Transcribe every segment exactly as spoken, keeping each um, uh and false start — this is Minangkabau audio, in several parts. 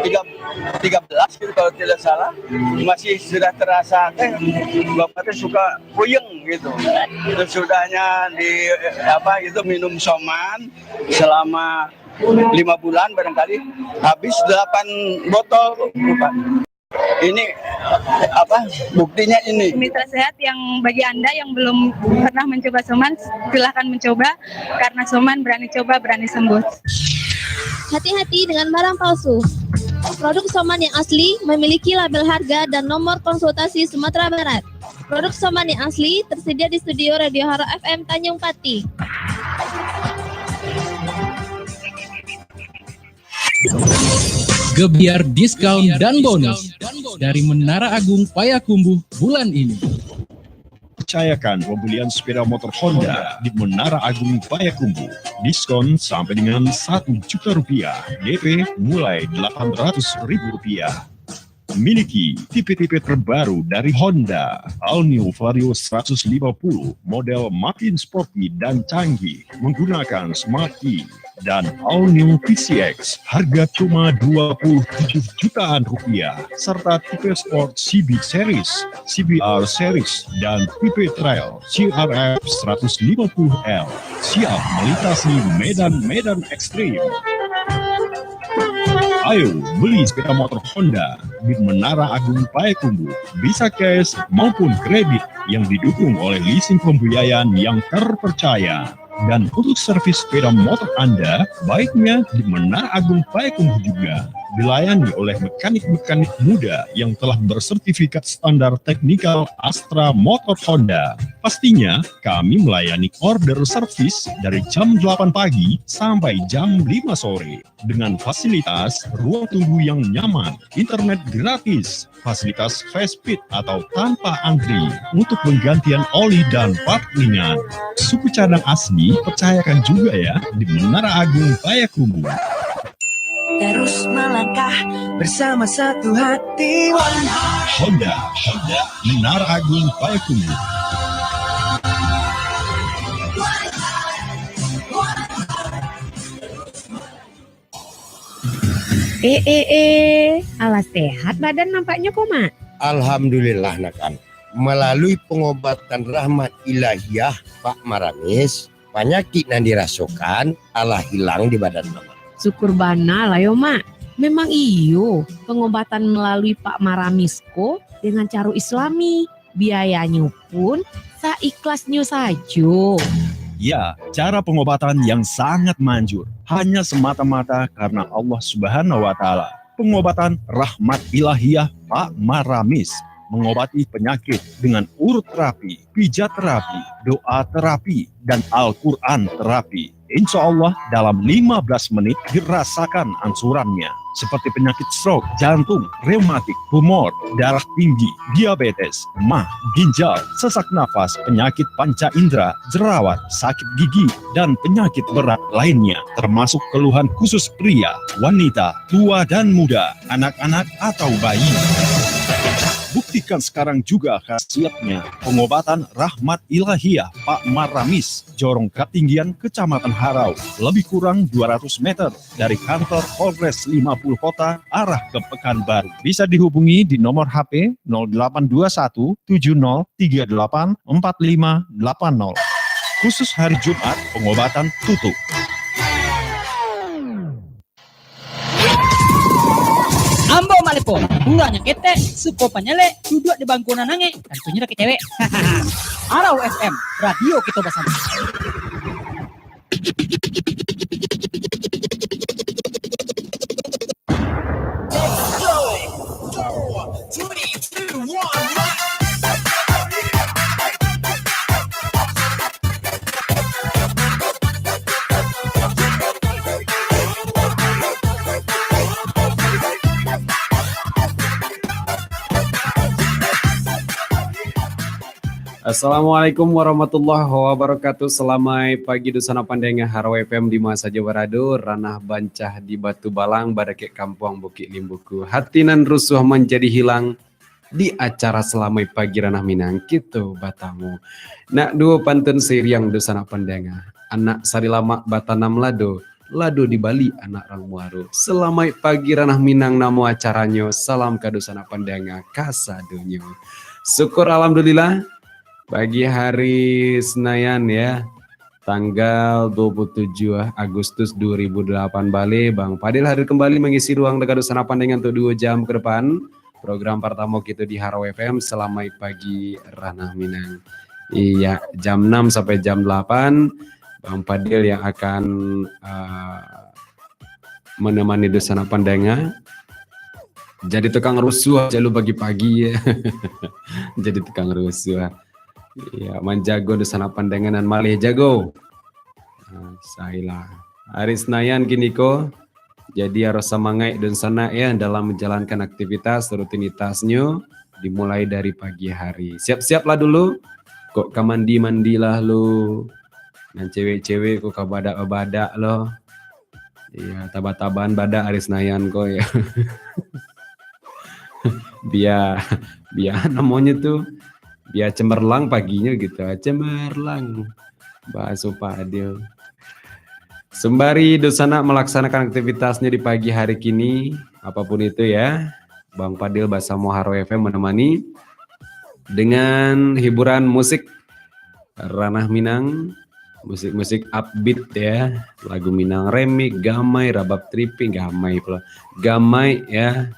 tiga, tiga belas gitu kalau tidak salah, masih sudah terasa teh, bapak teh suka puyeng gitu. Terus sudahnya di apa itu minum soman selama lima bulan barangkali habis delapan botol, Pak. Ini apa buktinya ini? Mitra sehat yang bagi Anda yang belum pernah mencoba soman, silahkan mencoba karena soman berani coba, berani sembuh. Hati-hati dengan barang palsu. Produk soman yang asli memiliki label harga dan nomor konsultasi Sumatera Barat. Produk soman yang asli tersedia di studio Radio Haro F M Tanjung Pati. Gebyar diskon dan bonus dari Menara Agung Payakumbuh bulan ini. Percayakan pembelian sepeda motor Honda di Menara Agung Payakumbuh. Diskon sampai dengan satu juta rupiah, D P mulai delapan ratus ribu rupiah. Miliki tipe-tipe terbaru dari Honda, All New Vario seratus lima puluh, model makin sporty dan canggih, menggunakan smart key, dan All New P C X, harga cuma dua puluh tujuh jutaan rupiah, serta tipe sport C B Series, C B R Series, dan tipe trail C R F seratus lima puluh L, siap melintasi medan-medan ekstrim. Ayo, beli sepeda motor Honda di Menara Agung Payakumbuh, bisa cash maupun kredit yang didukung oleh leasing pembiayaan yang terpercaya. Dan untuk servis sepeda motor Anda, baiknya di Menara Agung Payakumbuh juga. Dilayani oleh mekanik-mekanik muda yang telah bersertifikat standar teknikal Astra Motor Honda. Pastinya, kami melayani order servis dari jam delapan pagi sampai jam lima sore. Dengan fasilitas ruang tunggu yang nyaman, internet gratis, fasilitas fast feed atau tanpa antri untuk penggantian oli dan part ringan. Suku cadang asli, percayakan juga ya, di Menara Agung Payakumbuh. Terus melangkah bersama satu hati. Honda, Honda, Menara Agung Payakumbuh. Eh, eh, eh, alah sehat badan nampaknyo ko, Mak? Alhamdulillah, nak an. Melalui pengobatan rahmat ilahiyah Pak Maramis, panyakik nan dirasokan alah hilang di badan Mamak. Syukur bana lah yo, Mak. Memang iyo, pengobatan melalui Pak Maramis ko dengan caro Islami. Biayanyo pun saikhlasnyo sajo. Ya, cara pengobatan yang sangat manjur, hanya semata-mata karena Allah Subhanahu wa Ta'ala. Pengobatan rahmat ilahiyah Pak Maramis mengobati penyakit dengan urut terapi, pijat terapi, doa terapi, dan Al-Quran terapi. Insya Allah, dalam lima belas menit dirasakan angsurannya, seperti penyakit stroke, jantung, rematik, tumor, darah tinggi, diabetes, mah, ginjal, sesak nafas, penyakit panca indera, jerawat, sakit gigi, dan penyakit berat lainnya, termasuk keluhan khusus pria, wanita, tua dan muda, anak-anak atau bayi. Buktikan sekarang juga khasiatnya. Pengobatan Rahmat Ilahiyah Pak Maramis, Jorong Katinggian, Kecamatan Harau, lebih kurang dua ratus meter dari kantor Polres lima puluh Kota arah ke Pekanbaru. Bisa dihubungi di nomor H P nol delapan dua satu tujuh nol tiga delapan empat lima delapan nol. Khusus hari Jumat, pengobatan tutup. Ambo Malepo, urang nan ketek, suko panyalek, duduak di bangku nan angek, tantunyo dakek cewek. Arau F M, radio kito basamo. Assalamualaikum warahmatullahi wabarakatuh. Salamaik pagi, dunsanak pandanga Haro F M di ma sajo barado, ranah bancah di Batu Balang, badakek kampuang Bukik Limbuku. Hati nan rusuah manjadi hilang, di acara Salamaik Pagi Ranah Minang, kito batamu. Nak duo pantun sairiang, dunsanak pandanga. Anak sari lamak batanam lado, Lado di Bali anak rang Muaro. Salamaik pagi Ranah Minang namo acaranyo. Salam ka dunsanak pandanga kasadonyo. Syukur alhamdulillah. Pagi hari Senayan ya. Tanggal dua puluh tujuh Agustus dua ribu delapan bali, Bang Fadil hadir kembali mangisi ruang dek dunsanak pandanga untuak duo jam ke depan. Program partamo kito di Harau F M, Salamaik Pagi Ranah Minang. Iya, jam enam sampai jam delapan, Bang Fadil yang akan, ah, menemani dunsanak pandanga. Jadi tukang rusuah jalu pagi-pagi ya. Jadi tukang rusuah. Iya, manjago dunsanak pandanga nan maleh jago. Ah, sailah. Hari Senayan kiniko, jadi harus samangaik dunsanak ya dalam menjalankan aktivitas rutinitasnyo dimulai dari pagi hari. Siap-siaplah dulu, kok ka mandi-mandilah lu. Nan cewek-cewek kok ka badak-badak lo. Iya, taba-tabaan badak hari Senayan ko ya. Bia, bia namonyo tu, bia cemerlang paginyo gitu, cemerlang. Bahaso Fadil. Sembari dunsanak melaksanakan aktivitasnyo di pagi hari kini, apapun itu ya, Bang Fadil basamo Harau F M menemani dengan hiburan musik Ranah Minang, musik-musik upbeat ya, lagu Minang remix, gamai, rabab tripping, gamai pulo, gamai ya,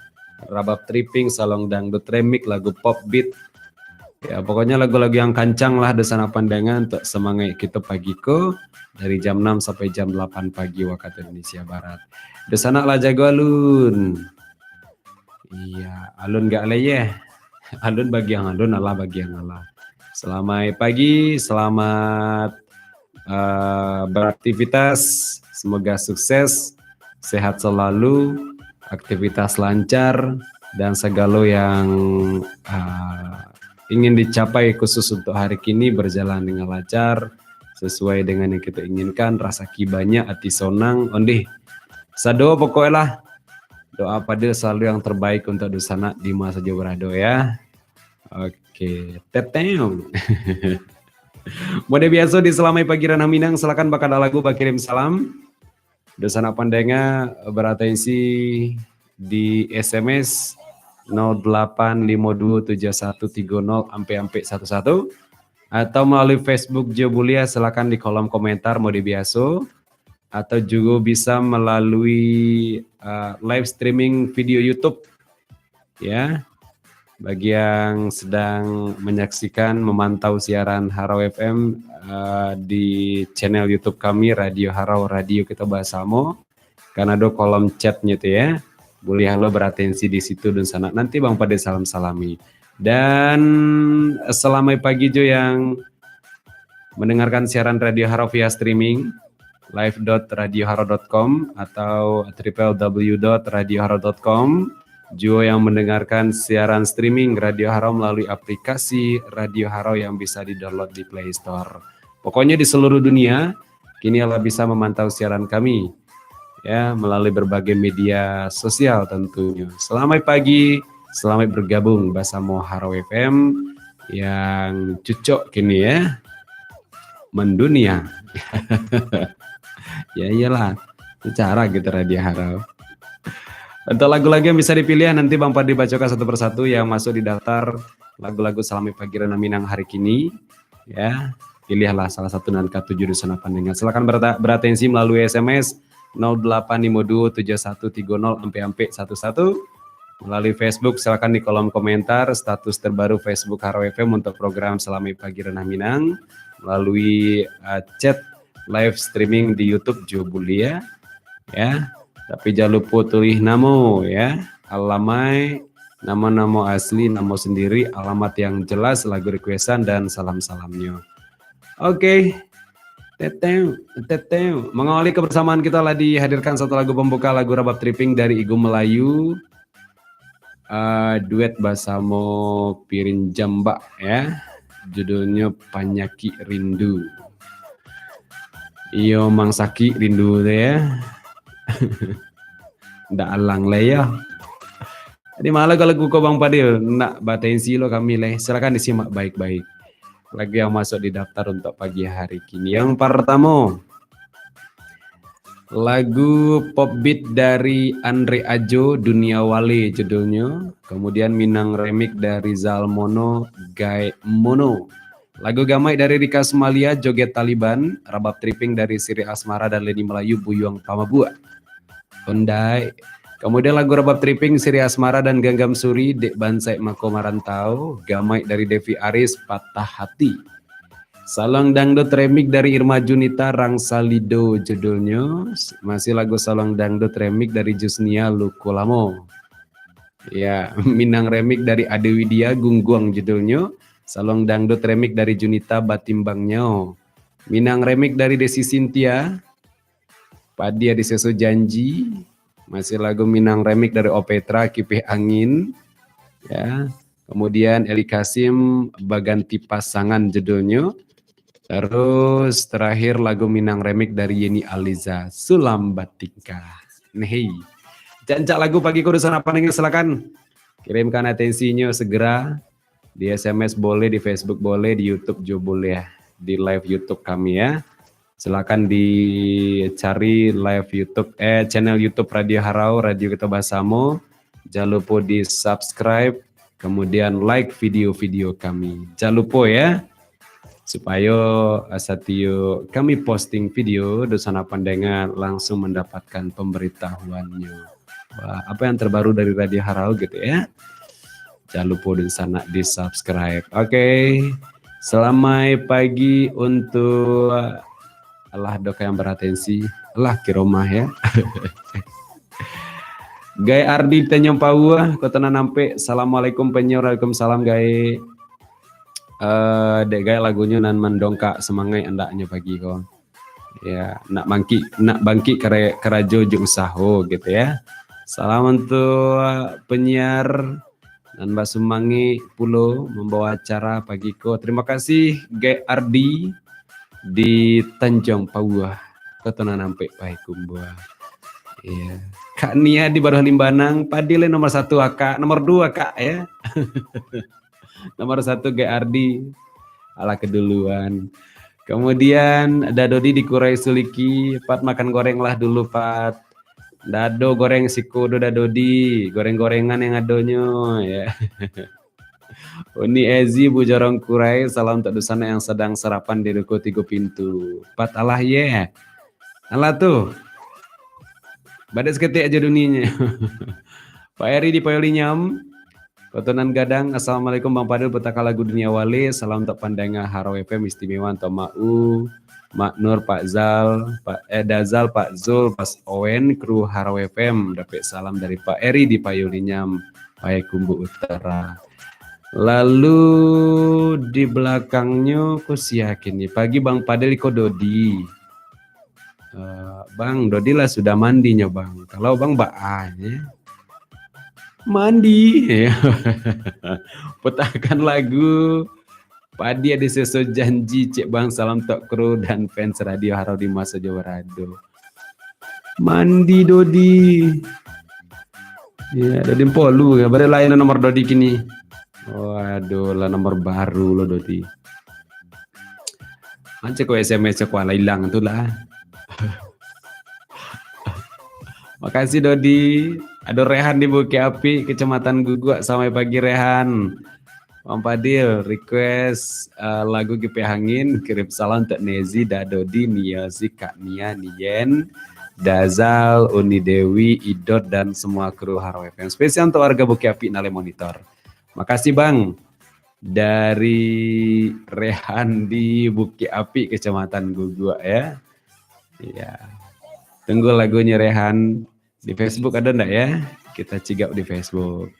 rabab tripping, salon dangdut remix, lagu pop beat. Ya, pokoknya lagu-lagu yang kancang lah dunsanak pandanga untuak samangaik kito pagi ko dari jam enam sampai jam delapan pagi wakatu Indonesia Barat. Dunsanak lah jago alun. Iya, alun gak leyeh. Alun bagian alun, alah bagian alah. Salamaik pagi, selamat, eh, beraktivitas. Semoga sukses, sehat selalu, aktivitas lancar, dan segalo yang, eh, ingin dicapai khusus untuk hari kini berjalan dengan lancar, sesuai dengan yang kita inginkan, rasaki banyak, ati sonang, ondeh. Sado pokoknya lah. Doa Fadil selalu yang terbaik untuk dunsanak di ma sajo barado ya. Oke, teteh. Mode biaso di Salamaik Pagi Ranah Minang, silakan bakada lagu, bakirim salam. Dunsanak pandanga baratensi di S M S nol delapan limo duo tujuh satu tigo nol ampek ampek satu satu atau melalui Facebook Jo Bulia, silakan di kolom komentar mode biaso. Atau juga bisa melalui, eh, live streaming video YouTube. Ya, bagi yang sedang menyaksikan, memantau siaran Harau F M, eh, di channel YouTube kami, Radio Harau, Radio Kita Basamo. Kan ado kolom chatnya tu ya. Boleh lo baratensi di situ dunsanak. Nanti Bang Fadil salam-salami. Dan selamat pagi jo yang mendengarkan siaran Radio Harau via streaming, live dot radio harau dot com atau triple w dot radio harau dot com. Juo yang mendengarkan siaran streaming Radio Harau melalui aplikasi Radio Harau yang bisa di-download di Play Store. Pokoknya di seluruh dunia, kini lah bisa memantau siaran kami, ya, melalui berbagai media sosial tentunya. Selamat pagi, selamat bergabung bersama Harau F M yang cucok kini ya, mendunia. Ya iyalah, secara gitu Radio Harau. Untuk lagu-lagu yang bisa dipilih, nanti Bang Fadil bacakan satu persatu yang masuk di daftar lagu-lagu Selamat Pagi Ranah Minang hari kini. Ya, pilihlah salah satu nan katuju dunsanak pandanga. Silakan berata-, beratensi melalui S M S nol delapan limo duo tujuh satu tigo nol ampek ampek satu satu. Melalui Facebook, silakan di kolom komentar status terbaru Facebook Harau F M untuk program Selamat Pagi Ranah Minang. Melalui, eh, chat live streaming di YouTube juga boleh ya. Ya, tapi jangan lupa tulis namo ya, alamai, nama-nama asli, nama sendiri, alamat yang jelas, lagu requestan, dan salam-salamnya. Oke. Teteu, teteu. Mengawali kebersamaan kita lah dihadirkan satu lagu pembuka, lagu Rabab Tripping dari Igu Melayu. Eh, duet basamo Pirin Jambak ya. Judulnya Panyakik Rindu. Iyo, mang sakik rindu tu ya. Ndak alang lah ya. Jadi malah kalau lagu ko Bang Fadil, ndak batensi lo kami leh. Silakan disimak baik-baik. Lagu yang masuk di daftar untuk pagi hari kini. Yang pertama, Lagu pop beat dari Andre Ajo, Dunia Wale judulnyo. Kemudian Minang Remix dari Zalmono, Gaek Mono. Lagu Gamaik dari Rika Sumalia, Joget Taliban. Rabab Tripping dari Siri Asmara dan Leni Melayu, Buyuang Pamabuak. Ondai. Kemudian lagu Rabab Tripping, Siri Asmara dan Ganggam Suri, Dek Bansaik Mako Marantau. Gamaik dari Devi Aris, Patah Hati. Saluang Dangdut Remix dari Irma Junita, Rang Salido judulnyo. Masih lagu Saluang Dangdut Remix dari Jusnia, Luko Lamo. Ya, Minang Remix dari Ade Widya, Gungguang judulnyo. Saluang Dangdut Remix dari Junita, Batimbang Nyao. Minang Remix dari Desi Cynthia, Padi Adi Seso Janji. Masih lagu Minang Remix dari Opetra, Kipeh Angin. Ya. Kemudian Eli Kasim, Baganti Pasangan judulnyo. Terus terakhir lagu Minang Remix dari Yeni Aliza, Sulam Batingkah. Nih, hei. Rancak lagu pagi ko, dunsanak pandanga, silakan kirimkan atensinyo segera. Di S M S boleh, di Facebook boleh, di YouTube juga boleh, di live YouTube kami ya. Silakan dicari live YouTube, eh, channel YouTube Radio Harau, Radio Kita Basamo. Jangan lupa di subscribe, kemudian like video-video kami. Jangan lupa ya, supayo, eh, satiok kami posting video, dunsanak pandanga langsung mendapatkan pemberitahuannya. Wah, apa yang terbaru dari Radio Harau gitu ya. Jangan lupa dunsanak di subscribe. Oke. Selamat pagi untuk, alah, doka yang beratensi. Alah, kiromah ya. Gaek Ardi Tanjung Paua, Kota Nan Ampek. Assalamualaikum penyiar. Waalaikumsalam, Gaek. Eh, dek Gaek, lagunyo nan mandongkak semangaik andaknyo pagi ko. Ya, nak bangkit, nak bangkit kara-, karajo jo usaho gitu ya. Salam untuk penyiar nan basumangik pulo mambawa acara pagi ko. Terima kasih, Gaek Ardi di Tanjung Paua, Kota Nan Ampek, Payakumbuah. Iya. Kak Nia di Baruah Limbanang, Padil nomor satu, Akak. Nomor dua, Kak, ya. Nomor satu, Gaek Ardi. Alah, keduluan. Kemudian, Da Dodi di Kurai Suliki, Pat, makan goreng lah dulu, Pat. Ndak ado goreng siko do, Da Dodi. Goreng-gorengan yang adonyo, ya. Uni Ezi, Bu Jorong Kurai, salam untuk dunsanak yang sedang sarapan di Ruko Tigo Pintu. Pat, alah, ye. Alah tu. Badai saketek aja duninyo. Pak Eri di Payolinyam. Kota Nan Gadang, Assalamualaikum Bang Padil, putaka lagu Dunia Wale, salam untuk pandanga Harau F M istimewa untuk Mak U, Mak Nur, Pak Zal, Pak, eh, Dazal, Pak Zul, Pak Owen, kru Harau F M, dapek salam dari Pak Eri di Payolinyam, Payakumbuah Utara. Lalu di belakangnyo, ko sia kini, pagi Bang Padil, iko Dodi. Eh, Bang, Dodi lah sudah mandi nyo, Bang. Kalau Bang baa nyo? Mandi. Putakan lagu Padi Adi Seso Janji, cek Bang, salam tok kru dan fans Radio Harau di maso jo barado. Mandi Dodi. Ya, Dodi Polu ya, bare lain nomor Dodi kini. Waduh, lah nomor baru lo Dodi. Macam ko S M S ko lah hilang tu lah. Makasih Dodi. Ado Rehan di Bukik Api, Kecamatan Guguak. Selamat pagi Rehan. Bang Padil, request, eh, lagu Kipeh Angin, kirim salam untuk Nezi, Da Dodi, Nia Zi, Kak Nia, Nien, Dazal, Uni Dewi, Idot, dan semua kru Harau F M. Spesial untuk warga Bukik Api nan lai monitor. Makasih Bang. Dari Rehan di Bukik Api, Kecamatan Guguak ya. Iya. Tunggu lagunya Rehan. Di Facebook ada ndak ya? Kita cigap di Facebook.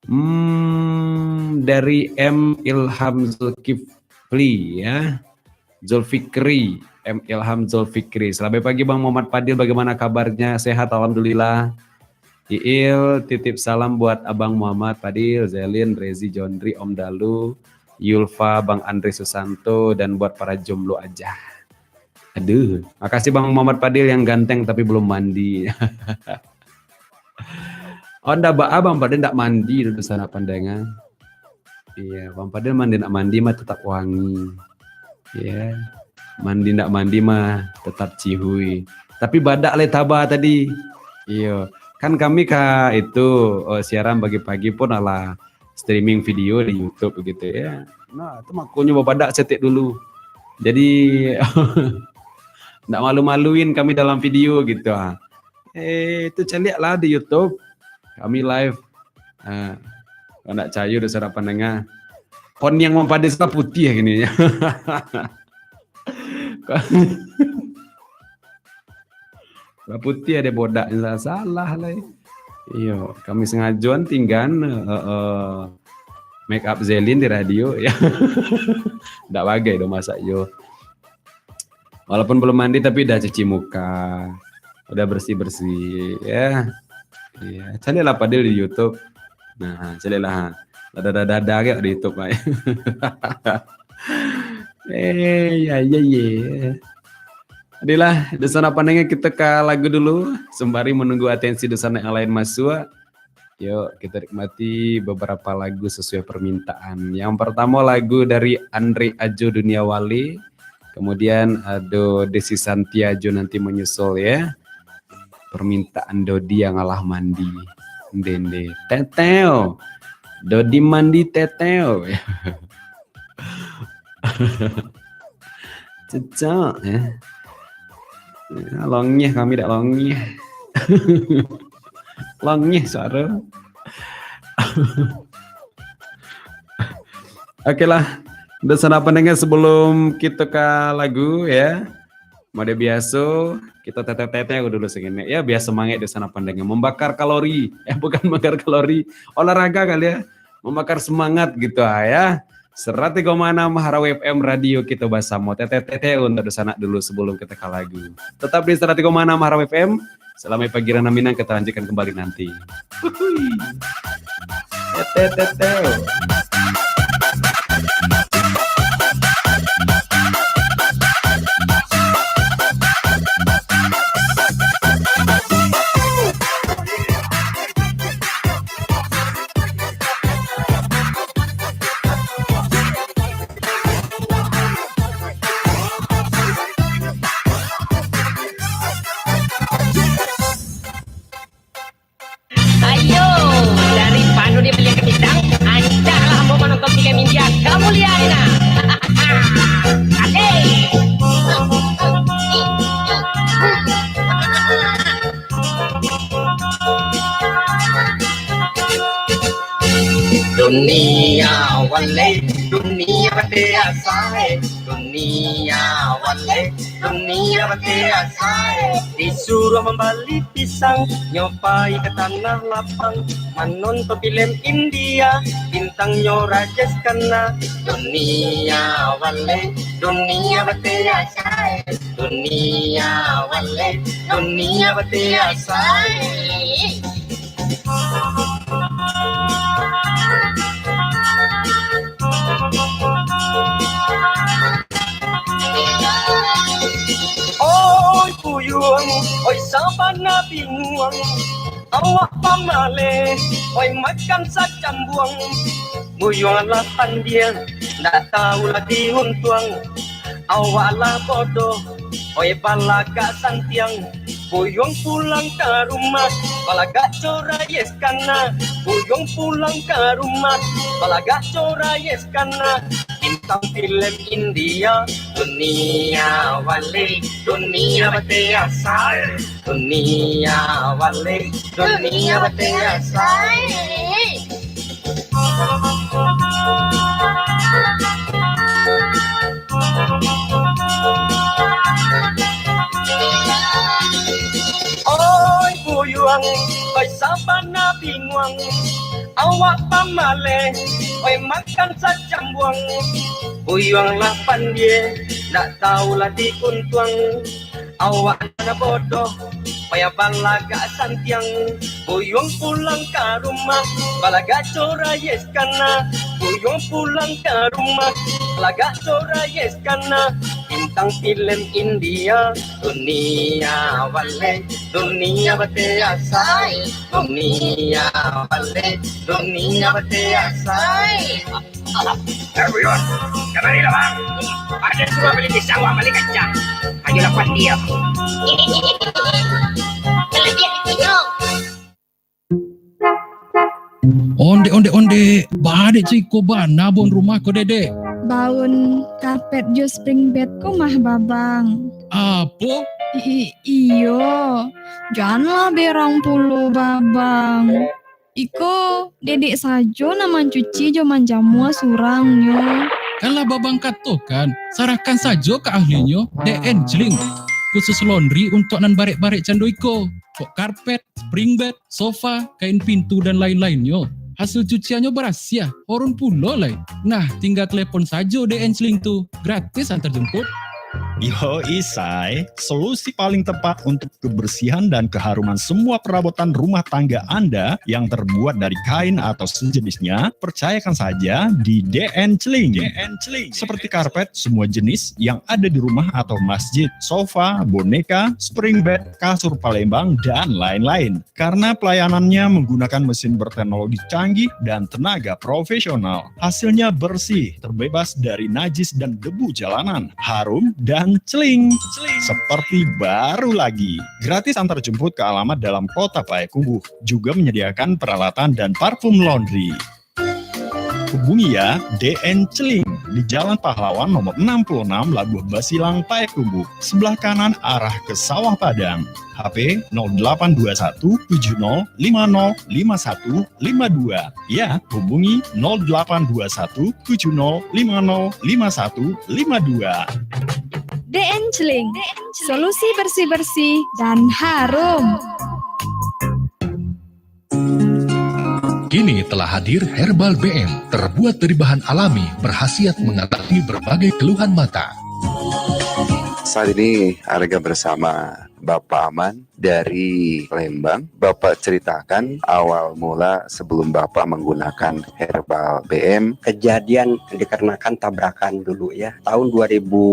Hmm, dari M Ilham Zulkifli ya. Zulfikri, M Ilham Zulfikri. Selamat pagi Bang Muhammad Padil, bagaimana kabarnya? Sehat, alhamdulillah. Iil, titip salam buat Abang Muhammad Padil, Zelin, Rezi, Jondri, Om Dalu, Yulfa, Bang Andre Susanto, dan buat para jomblo aja. Aduh, makasih Bang Muhammad Padil yang ganteng tapi belum mandi. Oh, ndak baa, Bang Padil ndak mandi tu, sanak pandanga. Iya, Bang Padil mandi ndak mandi mah tetap wangi. Iya. Mandi ndak mandi mah tetap cihui. Tapi badak lai taba tadi. Iyo. Kan kami ka itu, eh, siaran pagi-pagi pun alah streaming video di YouTube gitu ya. Nah, itu makonyo babadak saketek dulu. Jadi, ndak malu-maluin kami dalam video gitu ah. Eh, itu caliak lah di YouTube. Kami live. Ah, kalau ndak cayo doh sanak pandanga. Koniang mampadias lah putiah kini. Lah putiah ado bodak, salah, salah lai. Iyo, kami sangajoan tinggan, eh, eh, make up Zelin di radio. Ya. Ndak bagai doh masak yo. Walaupun belum mandi, tapi udah cuci muka, udah bersih-bersih, ya. Iya, caliak lah Padil di YouTube. Nah, caliak lah. Dada-dada kayak di YouTube, Pak. Eh, ya, ya, ya. Jadilah, di sanak pandanga kita ka lagu dulu, sembari menunggu atensi di sanak yang lain masuk. Yuk, kita nikmati beberapa lagu sesuai permintaan. Yang pertama lagu dari Andre Ajo, Dunia Wale. Kemudian ado Desi Santiajo nanti menyusul ya. Permintaan Dodi yang alah mandi. Ende, ende. Teteo. Dodi mandi teteo. Cecak, ya. Ya, longeh kami dak longeh. Longeh suara. Oke lah, di sanak pandanga, sebelum kita ka lagu ya, model biaso, kita teteh-teteh dulu segini. Ya, biar semangat di sanak pandanga. Membakar kalori. Eh, bukan membakar kalori. Olahraga kali ya. Membakar semangat gitu ah, ya. Seratus koma enam Harawi F M, radio kita bersama. Teteh-teteh untuk di sanak dulu sebelum kita ka lagu. Tetap di seratus koma enam Harawi F M. Selamat pagi Ranah Minang, kita lanjutkan kembali nanti. Uhuy. Teteh-teteh. Ayo, daripado dia baliakan bintang, ancaklah ambo manonton filem India. Kamu lihat, nah. Asik. Dunia wale, dunia batiasa, eh. Dunia wale, dunia batiasa, eh. Disuruah mambali pisang, nyo pai ka tanah lapang, manonton filem India, bintangnyo Rajesh Khanna. Dunia wale, dunia batiasa, eh. Dunia wale, dunia batiasa, eh. Oi buyuang, oi sabana binguang, awak pamaleh, oi makan sacambuang. Buyuang lah pandia, ndak tahu lah diuntuang. Awak lah bodoh, oi balagak santiang. Buyuang pulang ka rumah, balagak jo Rajesh Khanna. Buyuang pulang ka rumah, balagak jo Rajesh Khanna. Bintang filem India, dunia wale, dunia batiasa. Dunia wale, dunia batiasa. Oi buyuang, oi sabana binguang, awak pamaleh, oi makan sacambuang. Buyuang lah pandia, ndak tahu lah diuntuang. Awak nan bodoh, payah balagak santiang. Buyuang pulang ka rumah, balagak jo Rajesh Khanna. Buyuang pulang ka rumah, balagak jo Rajesh Khanna. Bintang filem India, dunia wale, dunia batiasa, eh. Dunia wale, dunia batiasa, eh. Eh, Buyut, kamarilah, Bang. Aden suruah bali pisang, Bang, bali kacang. Ayolah, pandia. Kelebihan itu, Nyong. Ondeh, ondeh, ondeh. Badek ciko bana buan rumah ko, Dedek. Baun karpet jo spring bed ko mah, Babang. Apo? I-, i-, iyo. Janlah berang pulo, Babang. Iko, Dedek sajo nan mancuci jo manjamua surang nyo. Kan lah Babang katokan, sarahkan sajo ka ahlinyo, D N Cling. Khusus laundry untuak nan barek-barek cando iko. Kok karpet, spring bed, sofa, kain pintu, dan lain-lainnyo. Hasil cuciannyo barasiah, harum pulo lai. Nah, tingga telepon sajo D N Cling tu, gratis antar jemput. Yo, isai, solusi paling tepat untuk kebersihan dan keharuman semua perabotan rumah tangga Anda yang terbuat dari kain atau sejenisnya, percayakan saja di D N Cling. D N Cling. Seperti karpet semua jenis yang ada di rumah atau masjid, sofa, boneka, spring bed, kasur Palembang, dan lain-lain. Karena pelayanannya menggunakan mesin berteknologi canggih dan tenaga profesional, hasilnya bersih, terbebas dari najis dan debu jalanan, harum, dan cling, seperti baru lagi. Gratis antar jemput ke alamat dalam kota Payakumbuh. Juga menyediakan peralatan dan parfum laundry. Hubungi ya, D N Cling di Jalan Pahlawan nomor enam puluh enam, Labuah Basilang, Payakumbuh, sebelah kanan arah ke Sawah Padang. H P nol delapan dua satu tujuh nol lima nol lima satu lima dua. Ya, hubungi nol delapan dua satu tujuh nol lima nol lima satu lima dua. D N Cling, solusi bersih-bersih dan harum. Kini telah hadir Herbal B M, terbuat dari bahan alami, berkhasiat mengatasi berbagai keluhan mata. Saat ini Arga bersama Bapak Aman dari Palembang. Bapak ceritakan awal mula sebelum Bapak menggunakan Herbal B M. Kejadian dikarenakan tabrakan dulu ya. Tahun dua ribu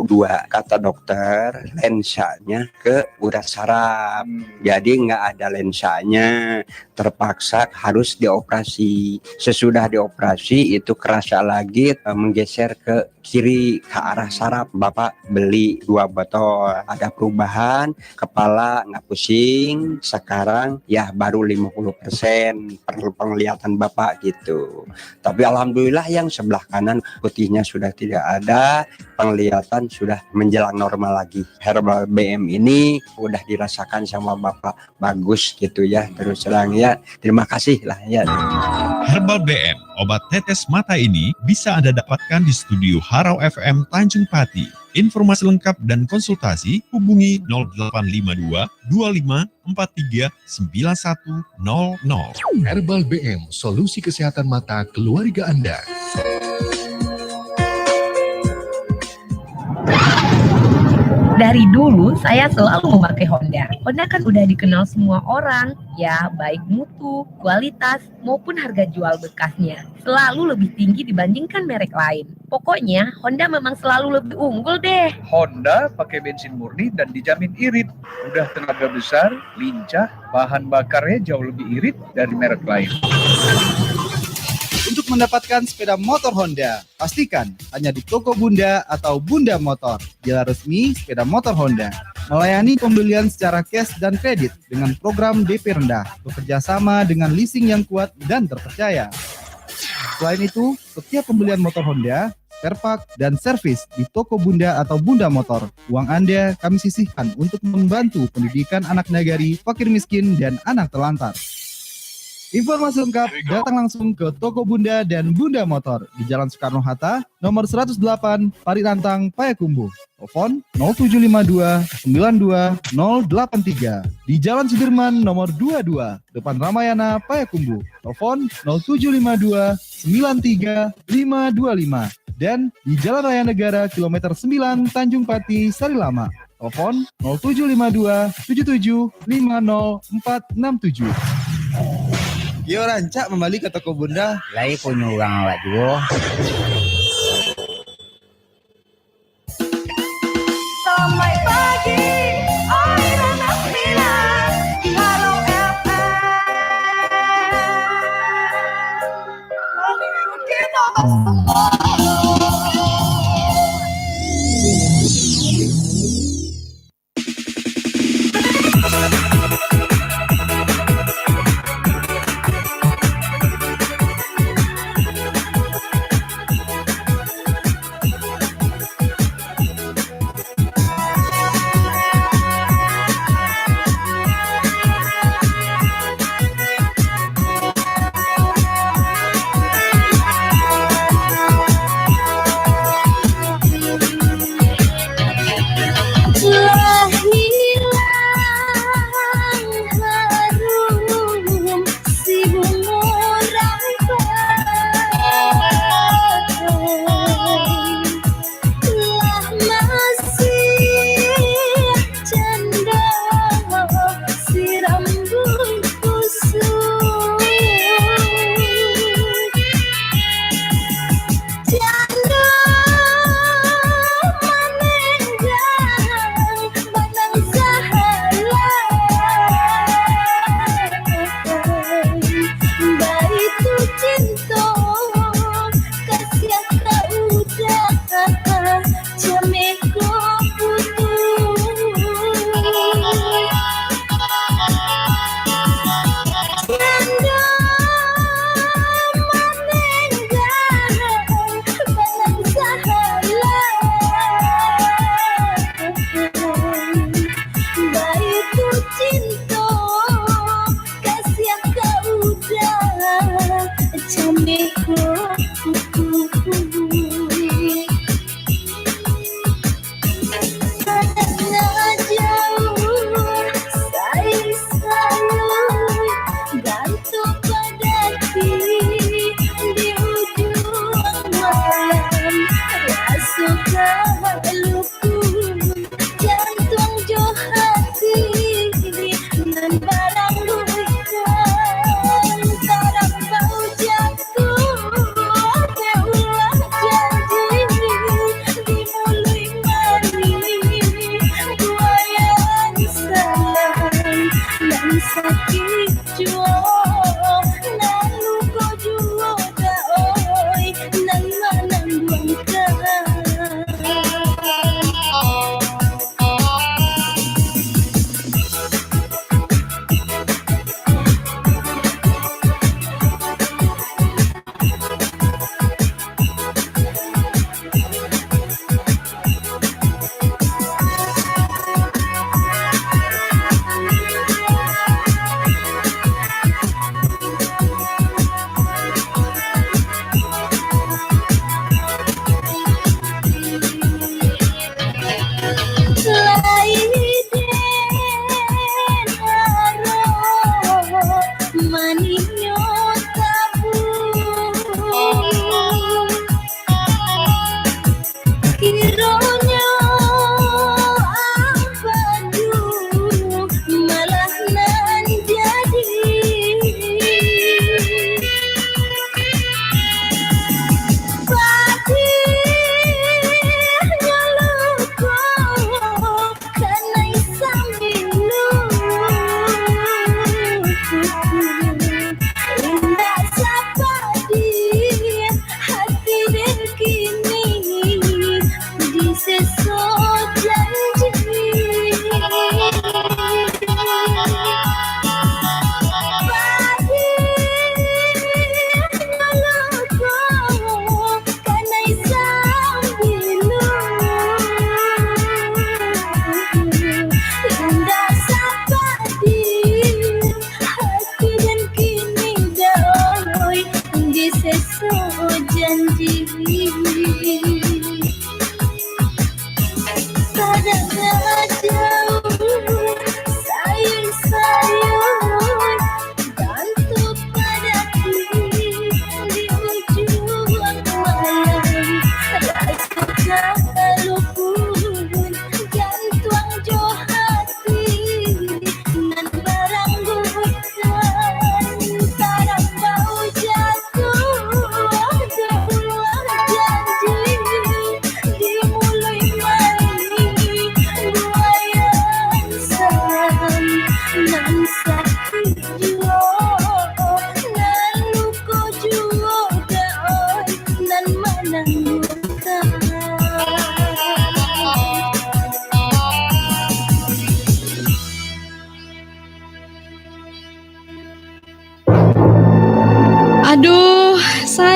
dua, kata dokter, lensanya ke urat saraf. Hmm. Jadi nggak ada lensanya, terpaksa harus dioperasi. Sesudah dioperasi itu kerasa lagi, eh, menggeser ke kiri, ke arah saraf. Bapak beli dua botol, ada perubahan, kepala nggak pusing, sekarang ya baru lima puluh persen per-, penglihatan Bapak gitu. Tapi alhamdulillah yang sebelah kanan putihnya sudah tidak ada, penglihatan sudah menjelang normal lagi. Herbal B M ini udah dirasakan sama Bapak, bagus gitu ya, terus terang ya. Terima kasih lah ya. Herbal B M, obat tetes mata ini bisa Anda dapatkan di studio Harau F M Tanjung Pati. Informasi lengkap dan konsultasi hubungi nol delapan lima dua dua lima empat tiga sembilan satu nol nol. Herbal B M, solusi kesehatan mata keluarga Anda. Dari dulu saya selalu memakai Honda. Honda kan udah dikenal semua orang, ya, baik mutu, kualitas, maupun harga jual bekasnya. Selalu lebih tinggi dibandingkan merek lain. Pokoknya, Honda memang selalu lebih unggul deh. Honda pakai bensin murni dan dijamin irit. Udah tenaga besar, lincah, bahan bakarnya jauh lebih irit dari merek lain. Untuk mendapatkan sepeda motor Honda, pastikan hanya di toko Bunda atau Bunda Motor, dealer resmi sepeda motor Honda. Melayani pembelian secara cash dan kredit dengan program D P rendah, bekerja sama dengan leasing yang kuat dan terpercaya. Selain itu, setiap pembelian motor Honda, spare part, dan servis di toko Bunda atau Bunda Motor, uang Anda kami sisihkan untuk membantu pendidikan anak nagari, fakir miskin, dan anak terlantar. Informasi lengkap datang langsung ke toko Bunda dan Bunda Motor di Jalan Soekarno-Hatta, nomor seratus delapan, Parit Rantang, Payakumbuh. Telepon nol tujuh lima dua sembilan dua nol delapan tiga. Di Jalan Sudirman nomor dua dua, depan Ramayana, Payakumbuh. Telepon nol tujuh lima dua sembilan tiga lima dua lima. Dan di Jalan Raya Negara kilometer sembilan, Tanjung Pati, Sarilamak. Telepon nol tujuh lima dua tujuh tujuh lima nol empat enam tujuh. Yo, rancak mambali ka toko Bunda. Lai punyo urang awak juo. Sampai pagi, Aira Tasmina di Halo F M. Kami bikin tambah Lah hilang harum si bungo rampai, lah masiah cando si rambuik kusut. Cando manenggang banang sahalai, baitu cinto kasiah ka udah. Cameh ko putuih. Cando manenggang banang sahalai, baitu cinto kasiah ka udah. Cameh ko putuih. Karano jauah, sai-sai, gantung padati di ujuang malam, raso ka luku jantuang jo hati nan barangguikan. Tarambau jatuah, beulah janji di muluik manih, buayan sayang nan sakik juo, nan luko juo dak, oi, nan manangguangkan. Lai den arok maninyo tabu, kironyo ampadu malah nan jadi. Padiahnyo luko kanai sambilu,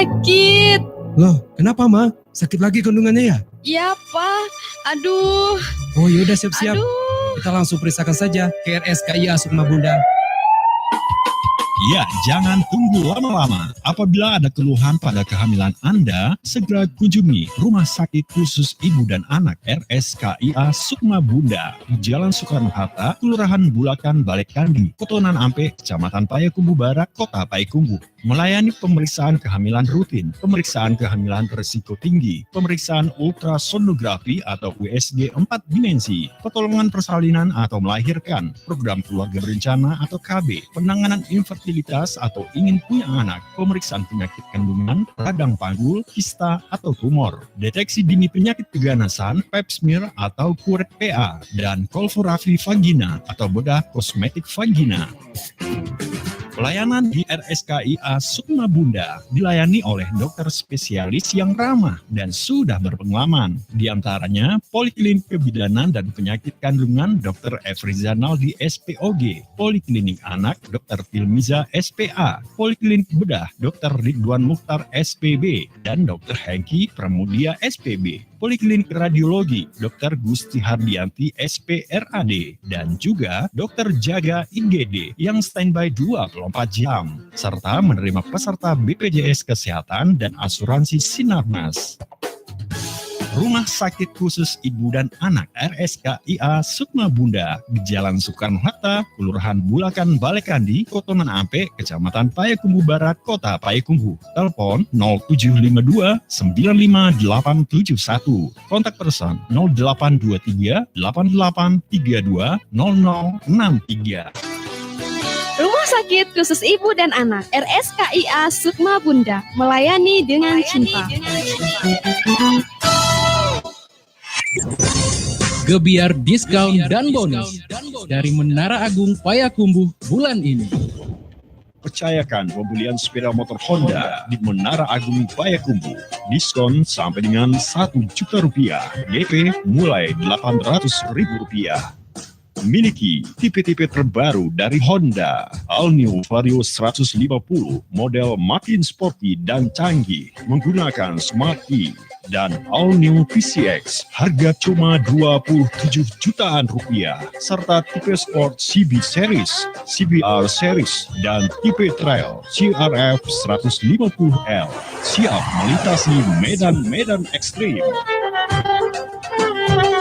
Sakit. Loh, kenapa, Ma? Sakit lagi kandungannya, ya? Iya, Pak. Aduh. Oh, ya udah, siap-siap. Aduh. Kita langsung periksakan saja ke R S K I A Sukma Bunda. Ya, jangan tunggu lama-lama. Apabila ada keluhan pada kehamilan Anda, segera kunjungi Rumah Sakit Khusus Ibu dan Anak, R S K I A Sukma Bunda, di Jalan Soekarno-Hatta, Kelurahan Bulakan, Balai Kandi, Koto Nan Ampek, Kecamatan Payakumbuh Barat, Kota Payakumbuh. Melayani pemeriksaan kehamilan rutin, pemeriksaan kehamilan berisiko tinggi, pemeriksaan ultrasonografi atau U S G empat dimensi, pertolongan persalinan atau melahirkan, program keluarga berencana atau K B, penanganan infertilitas atau ingin punya anak, pemeriksaan penyakit kandungan, radang panggul, kista, atau tumor, deteksi dini penyakit keganasan, pap smear atau kuret P A, dan kolpografi vagina atau bedah kosmetik vagina. Pelayanan di R S K I A Sukma Bunda dilayani oleh dokter spesialis yang ramah dan sudah berpengalaman. Di antaranya, Poliklinik Kebidanan dan Penyakit Kandungan dokter Efri Zainaldi, S P O G, Poliklinik Anak dokter Tilmiza, S P A, Poliklinik Bedah dokter Ridwan Mukhtar, S P B, dan dokter Hengki Pramudia, S P B. Poliklinik Radiologi dokter Gusti Hardianti, S P R A D, dan juga dokter Jaga I G D yang standby dua puluh empat jam, serta menerima peserta B P J S Kesehatan dan Asuransi Sinarmas. Rumah Sakit Khusus Ibu dan Anak, R S K I A Sukma Bunda, di Jalan Soekarno-Hatta, Kelurahan Bulakan, Balai Kandi, Koto Nan Ampek, Kecamatan Payakumbuh Barat, Kota Payakumbuh. Telepon nol tujuh lima dua, sembilan lima delapan tujuh satu. Kontak person nol delapan dua tiga, delapan delapan tiga dua, nol nol enam tiga. Rumah Sakit Khusus Ibu dan Anak, R S K I A Sukma Bunda, melayani dengan cinta. Gebyar diskon dan bonus dari Menara Agung Payakumbuh bulan ini. Percayakan pembelian sepeda motor Honda di Menara Agung Payakumbuh. Diskon sampai dengan satu juta rupiah. D P mulai delapan ratus ribu rupiah. Miliki tipe-tipe terbaru dari Honda. All New Vario seratus lima puluh, model makin sporty dan canggih, menggunakan Smart Key. Dan All New P C X, harga cuma dua puluh tujuh jutaan rupiah, serta tipe sport C B Series, C B R Series, dan tipe trail C R F seratus lima puluh L, siap melintasi medan-medan ekstrim.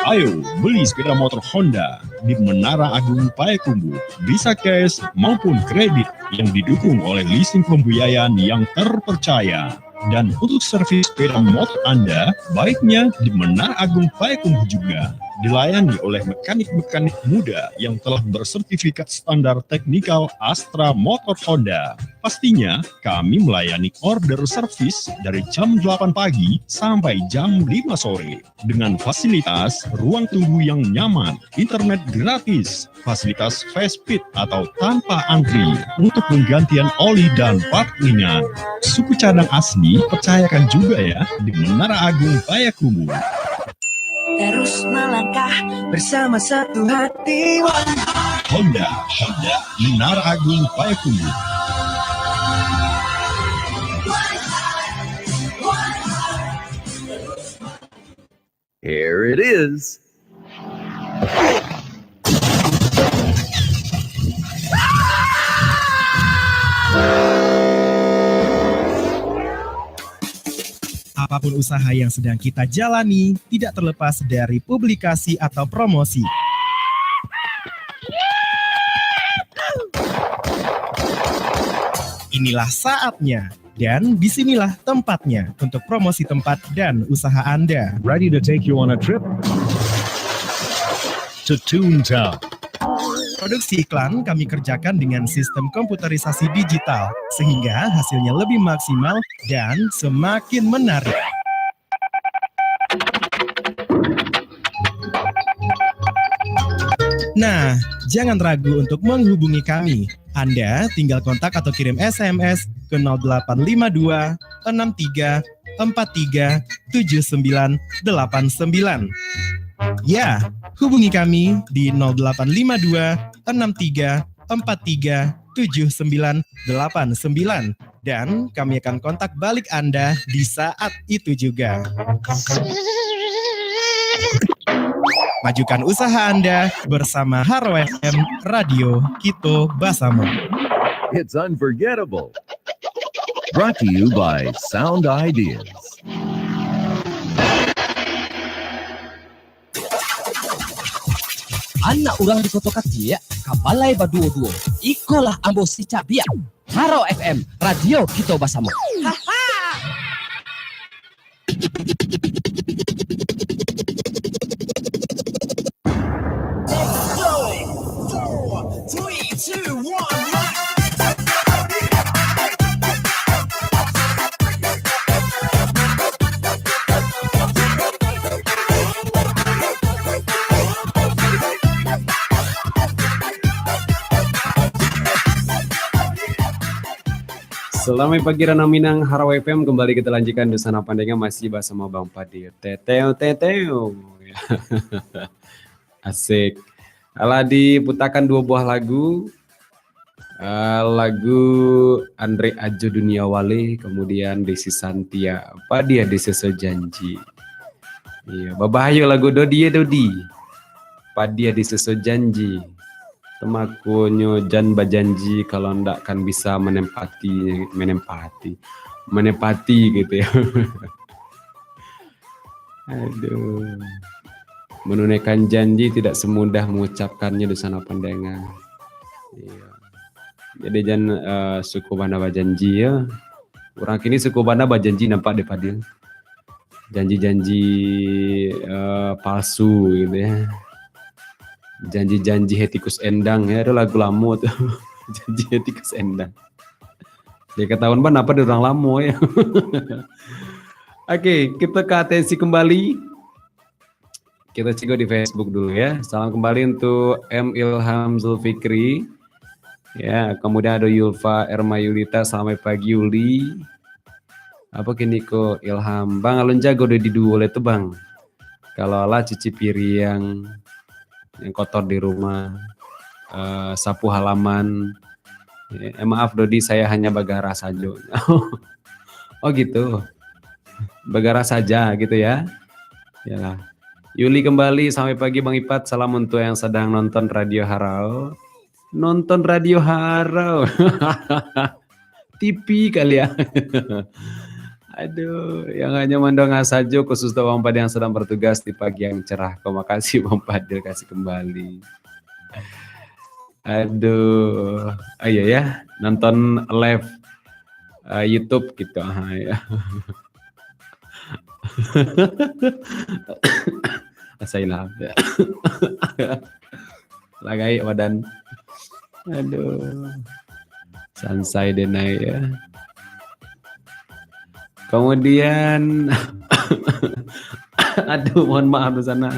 Ayo, beli sepeda motor Honda di Menara Agung Payakumbuh, bisa cash maupun kredit yang didukung oleh leasing pembiayaan yang terpercaya. Dan untuk servis sepeda motor Anda, baiknya di Menara Agung Payakumbuh juga. Dilayani oleh mekanik-mekanik muda yang telah bersertifikat standar teknikal Astra Motor Honda. Pastinya, kami melayani order servis dari jam delapan pagi sampai jam lima sore. Dengan fasilitas ruang tunggu yang nyaman, internet gratis, fasilitas fast feed atau tanpa antri untuk penggantian oli dan part ringan. Suku cadang asli, percayakan juga ya, di Menara Agung Payakumbuh. Terus melangkah bersama satu hati. Honda, Honda, Menara Agung Payakumbuh. Here it is. Apapun usaha yang sedang kita jalani, tidak terlepas dari publikasi atau promosi. Inilah saatnya. Dan di sinilah tempatnya untuk promosi tempat dan usaha Anda. Ready to take you on a trip? To Toontown. Produksi iklan kami kerjakan dengan sistem komputerisasi digital, sehingga hasilnya lebih maksimal dan semakin menarik. Nah, jangan ragu untuk menghubungi kami. Anda tinggal kontak atau kirim S M S ke nol delapan lima dua, enam tiga, empat tiga, tujuh sembilan delapan sembilan. Ya, hubungi kami di nol delapan lima dua, enam tiga, empat tiga, tujuh sembilan delapan sembilan. Dan kami akan kontak balik Anda di saat itu juga. Majukan usaha Anda bersama Haro F M, Radio Kito Basamo. It's unforgettable. Brought to you by Sound Ideas. Anak urang di Koto Katiak, ka balai baduo-duo. Ikolah ambo si Cabiak. Haro F M, Radio Kito Basamo. Salamaik pagi, Ranau Minang, Haro F M, kembali kita lanjutkan Dusanak Pandanga, masih basamo Bang Padil. Teteo, teteo. Asik. Alah diputakan duo buah lagu. Ah, lagu Andre Ajo Dunia Wale, kemudian Desi Santia, Padia Diseso Janji. Iya, babahayo lagu Dodi, eh, Dodi. Padia Diseso Janji. Temakonyo jan bajanji kalau ndak kan bisa menempati, menempati, menempati gitu ya. Aduh. Menunaikan janji tidak semudah mengucapkannya, Dusanak Pandanga. Iya. Jadi jan, eh, suko bana bajanji ya. Urang kini suko bana bajanji nampak deh, Padil. Janji-janji, eh, palsu gitu ya. Janji-janji hatiku saendang ya, ada lagu lamo tu. Janji hatiku saendang. Dia ketahuan bana apa dia orang lamo ya. Oke, kita ke atensi kembali. Kita cigok di Facebook dulu ya. Salam kembali untuk M Ilham Zulfikri. Ya, kemudian ada Yulfa Erma Yulita, selamat pagi Yuli. Apa kini ko Ilham? Bang, alun jago deh di duo le tu, Bang. Kalau alah cuci piring yang kotor di rumah, eh, sapu halaman. Eh, maaf Dodi, saya hanya bagara sajo. Oh gitu. Bagara saja gitu ya. Yalah. Yuli kembali, selamat pagi Bang Ipat. Salam untuk yang sedang nonton Radio Harau. Nonton Radio Harau. T V kali ya. Aduh, yang hanya mendengar saja, khusus untuk Bang Padil yang sedang bertugas di pagi yang cerah. Terima kasih Bang Padil, kasih kembali. Aduh, ah, iya ya, nonton live, eh, YouTube gitu. Ah, ya. Asailah. Lah gaek badan. Aduh. Sansai denai ya. Kemudian, aduh, mohon maaf di sana.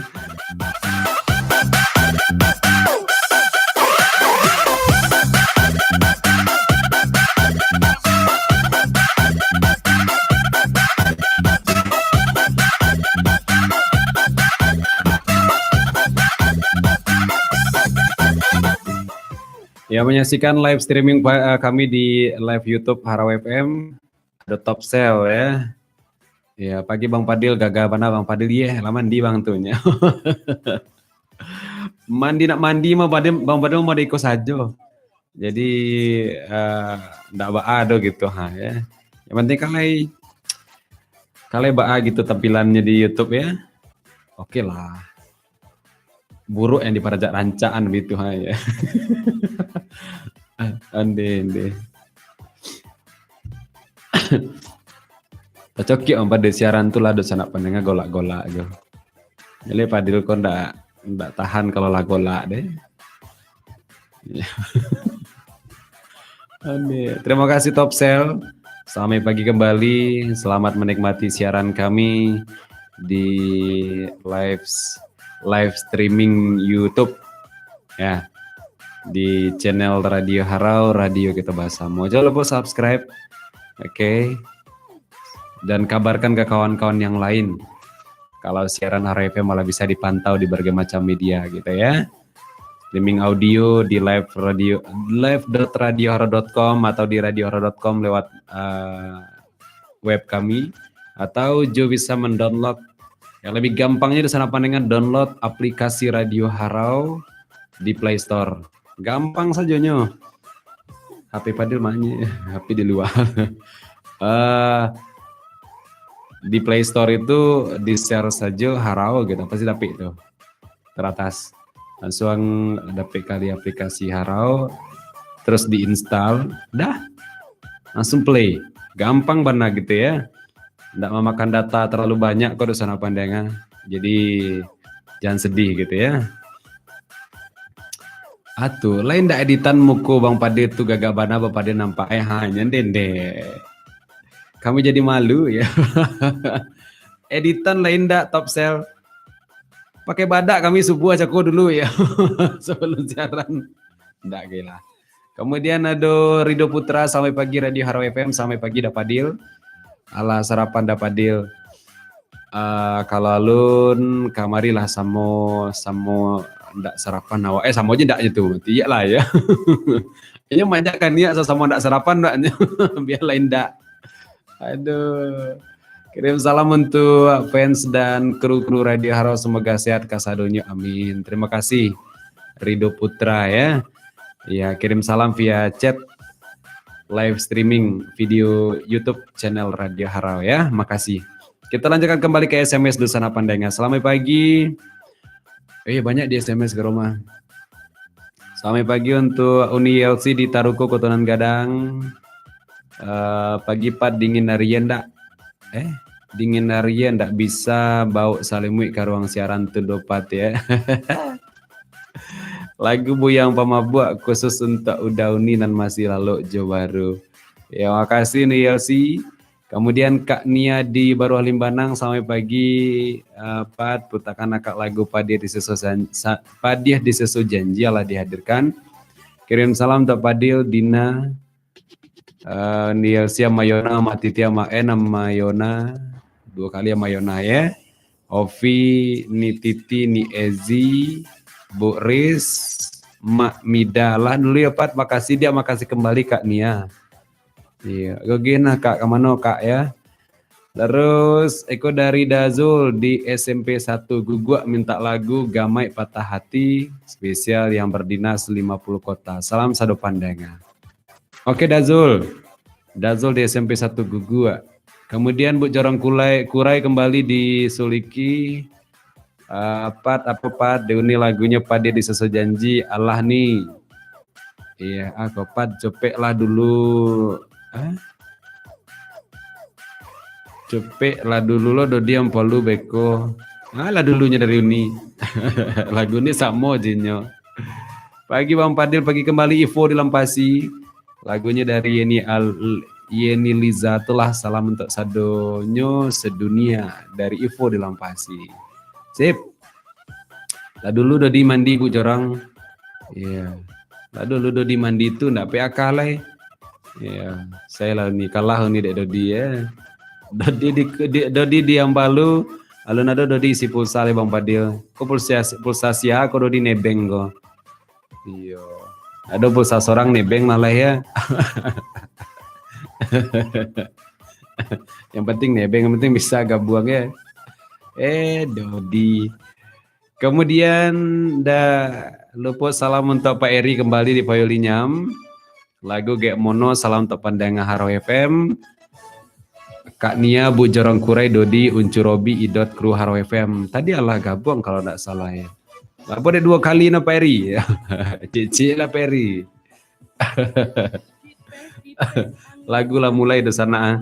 Ya, menyaksikan live streaming pa-, eh, kami di live YouTube Harau F M. Ada Top Cell ya. Ya, pagi Bang Padil, gagah bana Bang Padil, yeh, lah mandi Bang tu nya. Mandi nak mandi mah Padil, Bang Padil mah iko sajo. Jadi, eh, ndak baa do gitu ha ya. Yang penting kalai, kalai baa gitu tampilannya di YouTube ya. Oke lah. Buruk yang diparajak rancak an bitu ha ya. Ande, ande. Tacokiak Bang Padil siaran tu lah, Dusanak Pandanga golak-golak jo. Jadi Padil ko ndak, ndak tahan kalau lah golak deh. Ande. Terima kasih Top Cell. Selamat pagi kembali. Selamat menikmati siaran kami di live, live streaming YouTube. Ya. Di channel Radio Harau, Radio Kito Basamo. Jangan lupa subscribe. Oke. Dan kabarkan ke kawan-kawan yang lain. Kalau siaran Harau F M malah bisa dipantau di berbagai macam media gitu ya. streaming audio di live radio, live dot radioharau dot com atau di radioharau dot com lewat, eh, web kami, atau jo bisa mendownload. Yang lebih gampangnya di sana pandangan, download aplikasi Radio Harau di Play Store. Gampang sajonyo. H P Padil manye, H P di luar. Eh, di Play Store itu di-search sajo Harau gitu, pasti dapik tu. Teratas. Langsung dapik kali aplikasi Harau, terus di-install, dah. Langsung play. Gampang bana gitu ya. Ndak mamakan data terlalu banyak ko di sana pandangan. Jadi, jangan sedih gitu ya. Atuh, lain ndak editan muko Bang Padil tu gagak bana, Bang Padil nampak. Eh, ha, nyo ndeh. Kami jadi malu ya. Editan lain ndak, Top Cell. Pakai badak kami subuah cako dulu ya. Sebelum siaran. Ndak gila. Kemudian ado Rido Putra, "Selamat pagi Radio Harau F M, selamat pagi Da Padil." Alah, sarapan Da Padil. Ah, kalau alun, kamarilah samo, samo ndak sarapan awak. Eh, samo je ndak je tu. Tiyak lah ya. Inyo manjak kan niat sasamo ndak sarapan ndak nyo. Biar lain ndak. Aduh. Kirim salam untuk fans dan kru-kru Radio Harau, semoga sehat kasadonyo. Amin. Terima kasih Rido Putra ya. Ya, kirim salam via chat live streaming video YouTube channel Radio Harau ya. Makasih. Kita lanjutkan kembali ke S M S dulu sana pandangan. Selamat pagi. Eh, banyak di S M S ke rumah. Selamat pagi untuk Uni L C di Taruko, Kotonan Gadang. Eh, pagi Pat, dingin harian ndak? Eh, dingin harian ndak bisa bawa salimuik ka ruang siaran tu doh Pat ya. Lagu Buyang Pamabuak khusus untuk Uda Uni nan masih lalok jo baru. Ya, makasih Uni L C. Kemudian Kak Nia di Baruah Limbanang, selamat pagi, eh, Pat, putarkan akak lagu Padiah di Seso Jan-, Sa-, Padiah di Seso Janji lah dihadirkan. Kirim salam untuk Padil, Dina, eh, Nielsia Mayona, Matitia Ma-, eh, Mayona, dua kali ya Mayona ya. Ovi, Ni Titi, Ni Ezi, Bu Riz, Mak Mida. Lah dulu ya Pat, makasih dia, makasih kembali Kak Nia. Iya, oke nah Kak, ka mano Kak ya? Terus, iko dari Dazul di S M P satu Guguak minta lagu Gamaik Patah Hati, spesial yang berdinas lima puluh kota. Salam sado pandangan. Oke, Dazul. Dazul di S M P satu Guguak. Kemudian Bu Jorong Kulai, Kurai kembali di Suliki. Ah, Pat, apa Pat? Diuni lagunyo Padiah di Seso Janji. Alah ni. Iya, ah, ko Pat, copek lah dulu. Ah? Copek lah dulu lo, Dodi Ampalu beko. Ah, lah dulunyo dari Uni. Lagu ni samo jinyo. Pagi Bang Padil, pagi kembali Ivo di Lampasi. Lagunyo dari Yeni Al-, Yeni Liza tu lah, salam untuk sadonyo sedunia dari Ivo di Lampasi. Sip. Lah dulu Dodi mandi, Bu Jorong. Iya. Lah dulu Dodi mandi tu ndak P A K lai. Iya. Saya lah ni kalah ni dek Dodi ya. Dodi di, di, Dodi di Ampalu, alun ado Dodi isi pulsa lai Bang Padil. Ko pulsa, pulsa sia ko Dodi nebeng ko. Iyo. Ado pulsa sorang nebeng lah lah ya. Yang penting nebeng, yang penting bisa gabuang ya. Eh, Dodi. Kemudian, dah lupo salam untuk Pak Eri kembali di Payolinyam. Lagu Gek Mono, salam untuk pandanga Harau F M. Kak Nia, Bu Jorong Kurai, Dodi, Uncu Robi, Idot, kru Harau F M. Tadi alah gabuang kalau ndak salah ya. Apa dek dua kali nah Pak Eri? Cik-cik lah Pak Eri. Lagu lah mulai di sana, ah.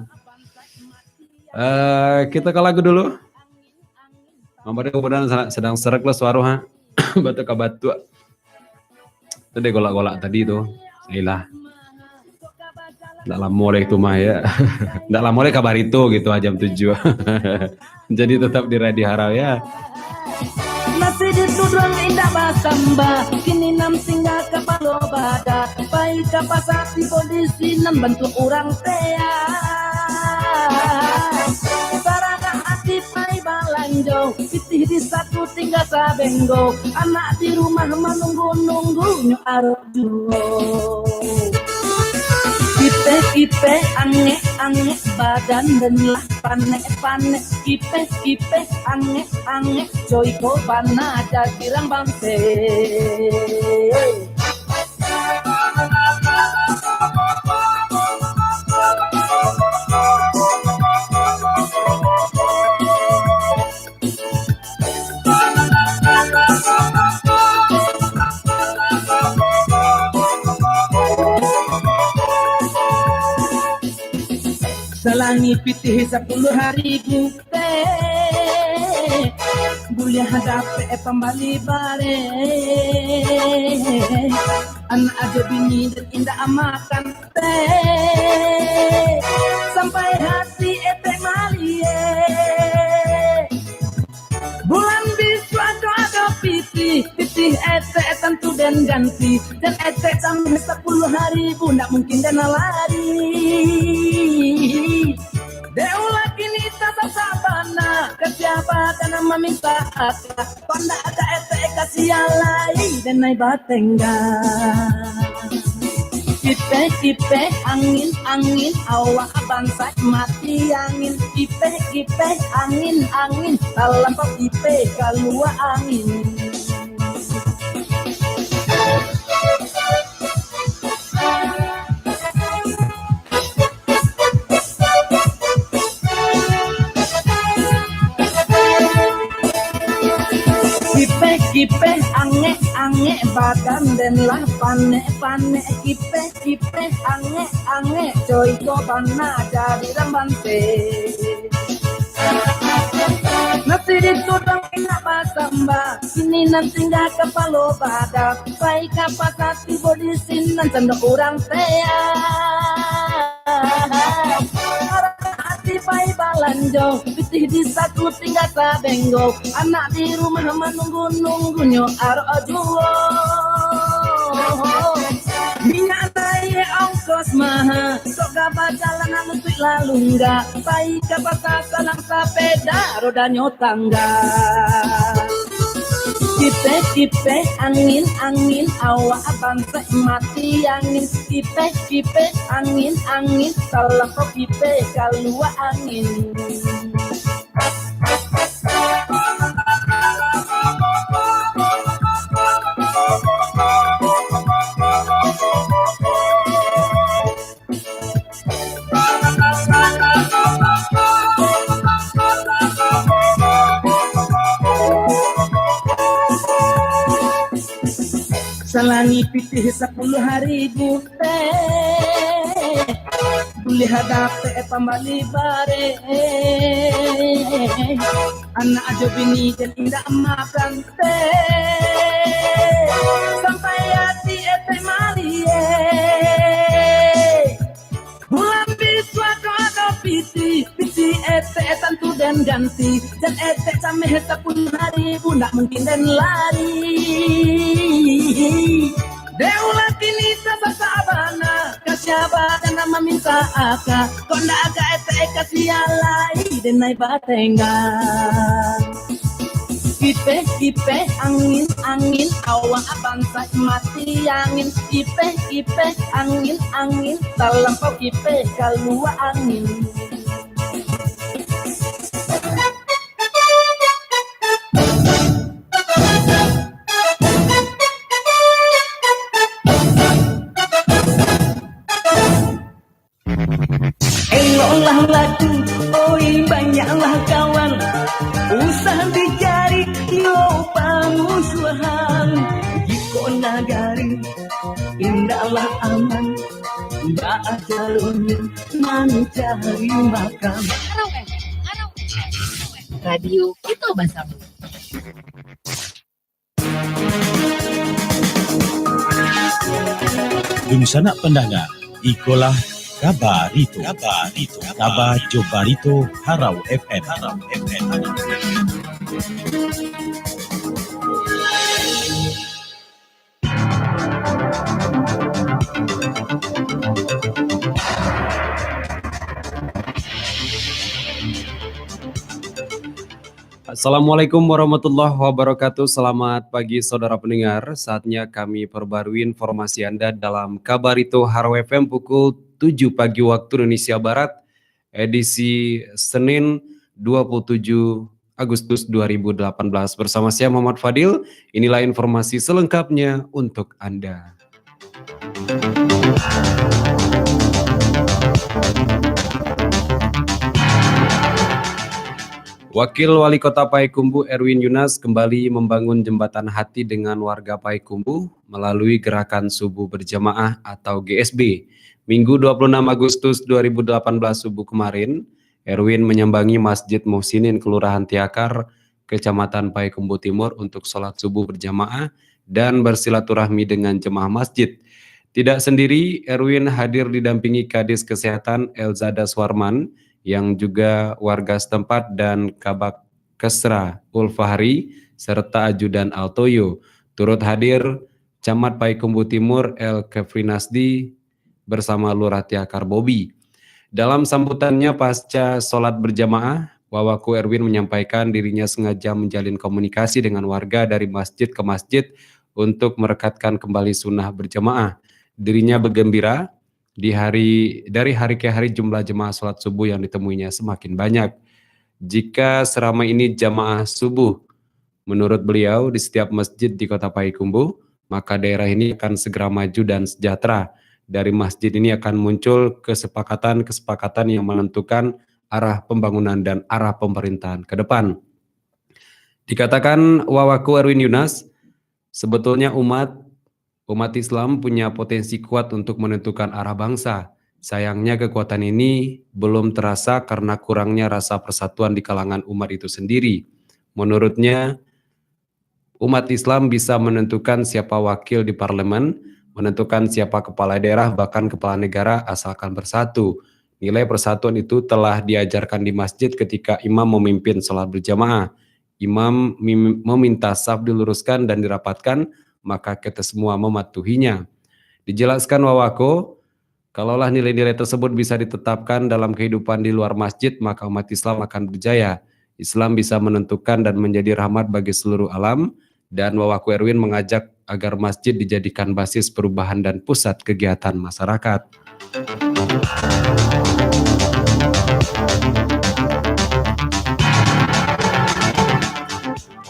Eh, kita ke lagu dulu. Mampada kemudian sedang, sedang serak lah suara, ha. Batuk ka batuk. Tadi golak-golak tadi tu. Ilah. Ndak lamo lagi tu mah ya. Ndak lamo lagi kabar itu gitu, ah, jam tujuh. Jadi tetap di Radio Harau ya. Nasi dituduang indak basamba, kini nam singgah kapalo bada. Pai ka pasa tibo di sinan bantuak urang tea. Saragak ati pai balanjo, Pitih di saku tingga sabenggo, anak di rumah manunggu-nunggunyo arok juo. Kipeh-kipeh, angek-angek, badan den lah panek-panek. Kipeh-kipeh, angek-angek, co iko bana jadi urang banse. Salangi pitih sapuluah ribu teh, buliah dapek pambali bareh. Anak jo bini den indak makan teh, sampai hati etek maliek. Bulan bisuak ko ado pitih, pitih etek tantu den ganti. Jan etek tamuah sapuluah ribu, ndak mungkin den lari. Dek ulah kini tasasak bana, ka sia den maminta aka. Kok ndak aka etek ka sia lai, den ai batenggang. Kipeh-kipeh, angin-angin, awak bansaik mati angin. Kipeh-kipeh, angin-angin, talampau kipeh kalua angin. Kipeh-kipeh, angek-angek, badan den lah panek-panek. Kipeh-kipeh, angek-angek, co iko bana jadi urang banse. Nasi ditudang indak basamba, kini nan tingga kapalo badan. Pai ka pasa tibo di sinan, sandok urang sehat. Ati pai balanjo, pitih di saku tingga sabenggo. Anak di rumah manunggu-nunggunyo arok juo. Minyak naiak ongkos maha, sok ka bajalan lutuik lalungga. Pai ka pasa salang sapeda, rodanyo tangga. Kipeh-kipeh, angin-angin, awak bansaik mati angin. Kipeh-kipeh, angin-angin, talampau kipeh kalua angin. Salangi pitih sapuluah ribu teh, buliah dapek pambali bareh. Anak jo bini jan indak makan teh, sampai ati etek maliek. Bulan bisuak ko ado pitih, pitih etek tantu den ganti. Jan etek tamuah sapuluah ribu, ndak mungkin den lari. Dek ulah kini tasasak bana, ka sia den maminta aka. Kok ndak aka etek ka sia lai, den ai batenggang. Kipeh-kipeh, angin-angin, awak bansaik mati angin. Kipeh-kipeh, angin-angin, talampau kipeh kalua angin. Eloklah laku, oi, banyaklah kawan. Usah dicari yo pamusuahan. Jikok nagari indaklah aman, baa caronyo mancari makan. Harau F M, Harau F M, Harau F M. Radio Kito Basamo. Dunsanak pandanga, ikolah Kaba Barito. Kaba Barito. Kaba jo Barito Harau F M. Harau F M. Assalamualaikum warahmatullahi wabarakatuh. Selamat pagi, saudara pendengar. Saatnya kami perbarui informasi Anda dalam Kabarito Harau F M pukul tujuh pagi waktu Indonesia Barat, edisi Senin, dua puluh tujuh Agustus dua ribu delapan belas. Bersama saya, Muhammad Fadil. Inilah informasi selengkapnya untuk Anda. Wakil Wali Kota Payakumbuh, Erwin Yunas, kembali membangun jembatan hati dengan warga Payakumbuh melalui Gerakan Subuh Berjamaah atau G S B. Minggu dua puluh enam Agustus dua ribu delapan belas subuh kemarin, Erwin menyambangi Masjid Muhsinin, Kelurahan Tiakar, Kecamatan Payakumbuh Timur, untuk sholat subuh berjamaah dan bersilaturahmi dengan jemaah masjid. Tidak sendiri, Erwin hadir didampingi Kadis Kesehatan, Elzada Suarman, yang juga warga setempat, dan Kabak Kesra, Ulfahri, serta Ajudan Altoyo. Turut hadir Camat Payakumbuh Timur, El Kefri Nasdi, bersama Lurah Tiakar, Bobi. Dalam sambutannya pasca sholat berjamaah, Wawaku Erwin menyampaikan dirinya sengaja menjalin komunikasi dengan warga dari masjid ke masjid untuk merekatkan kembali sunnah berjamaah. Dirinya bergembira, di hari, dari hari ke hari jumlah jemaah sholat subuh yang ditemuinya semakin banyak. Jika selama ini jamaah subuh, menurut beliau, di setiap masjid di Kota Payakumbuh, maka daerah ini akan segera maju dan sejahtera. Dari masjid ini akan muncul kesepakatan-kesepakatan yang menentukan arah pembangunan dan arah pemerintahan ke depan. Dikatakan Wawaku Erwin Yunas, sebetulnya umat umat Islam punya potensi kuat untuk menentukan arah bangsa. Sayangnya, kekuatan ini belum terasa karena kurangnya rasa persatuan di kalangan umat itu sendiri. Menurutnya, umat Islam bisa menentukan siapa wakil di parlemen, menentukan siapa kepala daerah, bahkan kepala negara, asalkan bersatu. Nilai persatuan itu telah diajarkan di masjid ketika imam memimpin sholat berjamaah. Imam mim-, meminta saf diluruskan dan dirapatkan, maka kita semua mematuhinya. Dijelaskan Wawako, kalaulah nilai-nilai tersebut bisa ditetapkan dalam kehidupan di luar masjid, maka umat Islam akan berjaya. Islam bisa menentukan dan menjadi rahmat bagi seluruh alam, dan Wawako Erwin mengajak agar masjid dijadikan basis perubahan dan pusat kegiatan masyarakat.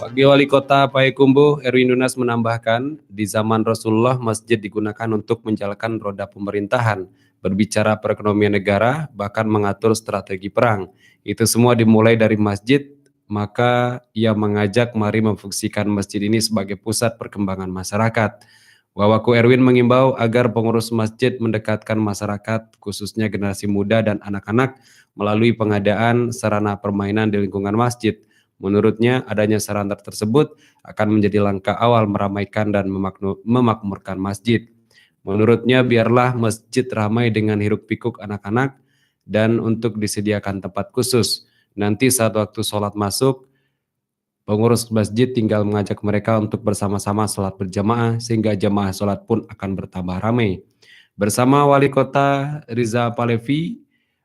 Wakil Wali Kota Payakumbuh, Erwin Yunas, menambahkan, di zaman Rasulullah, masjid digunakan untuk menjalankan roda pemerintahan, berbicara perekonomian negara, bahkan mengatur strategi perang. Itu semua dimulai dari masjid, maka ia mengajak mari memfungsikan masjid ini sebagai pusat perkembangan masyarakat. Wawako Erwin mengimbau agar pengurus masjid mendekatkan masyarakat, khususnya generasi muda dan anak-anak, melalui pengadaan sarana permainan di lingkungan masjid. Menurutnya, adanya sarana tersebut akan menjadi langkah awal meramaikan dan memaknu-, memakmurkan masjid. Menurutnya, biarlah masjid ramai dengan hiruk-pikuk anak-anak dan untuk disediakan tempat khusus. Nanti saat waktu sholat masuk, pengurus masjid tinggal mengajak mereka untuk bersama-sama sholat berjamaah, sehingga jamaah sholat pun akan bertambah ramai. Bersama Wali Kota Riza Palevi,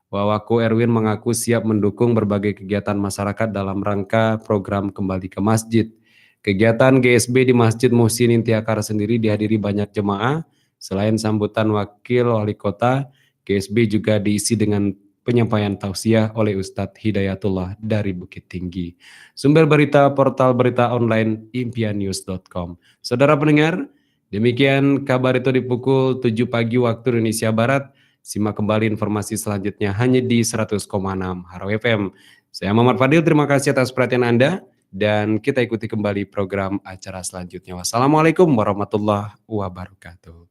Wawako Erwin mengaku siap mendukung berbagai kegiatan masyarakat dalam rangka program Kembali ke Masjid. Kegiatan G S B di Masjid Muhsinin Tiakar sendiri dihadiri banyak jemaah. Selain sambutan Wakil Wali Kota, G S B juga diisi dengan penyampaian tausiah oleh Ustadz Hidayatullah dari Bukittinggi. Sumber berita, portal berita online impiannews dot com. Saudara pendengar, demikian kabar itu di pukul tujuh pagi waktu Indonesia Barat. Simak kembali informasi selanjutnya hanya di seratus koma enam Harau F M. Saya Muhammad Fadil, terima kasih atas perhatian Anda, dan kita ikuti kembali program acara selanjutnya. Wassalamualaikum warahmatullahi wabarakatuh.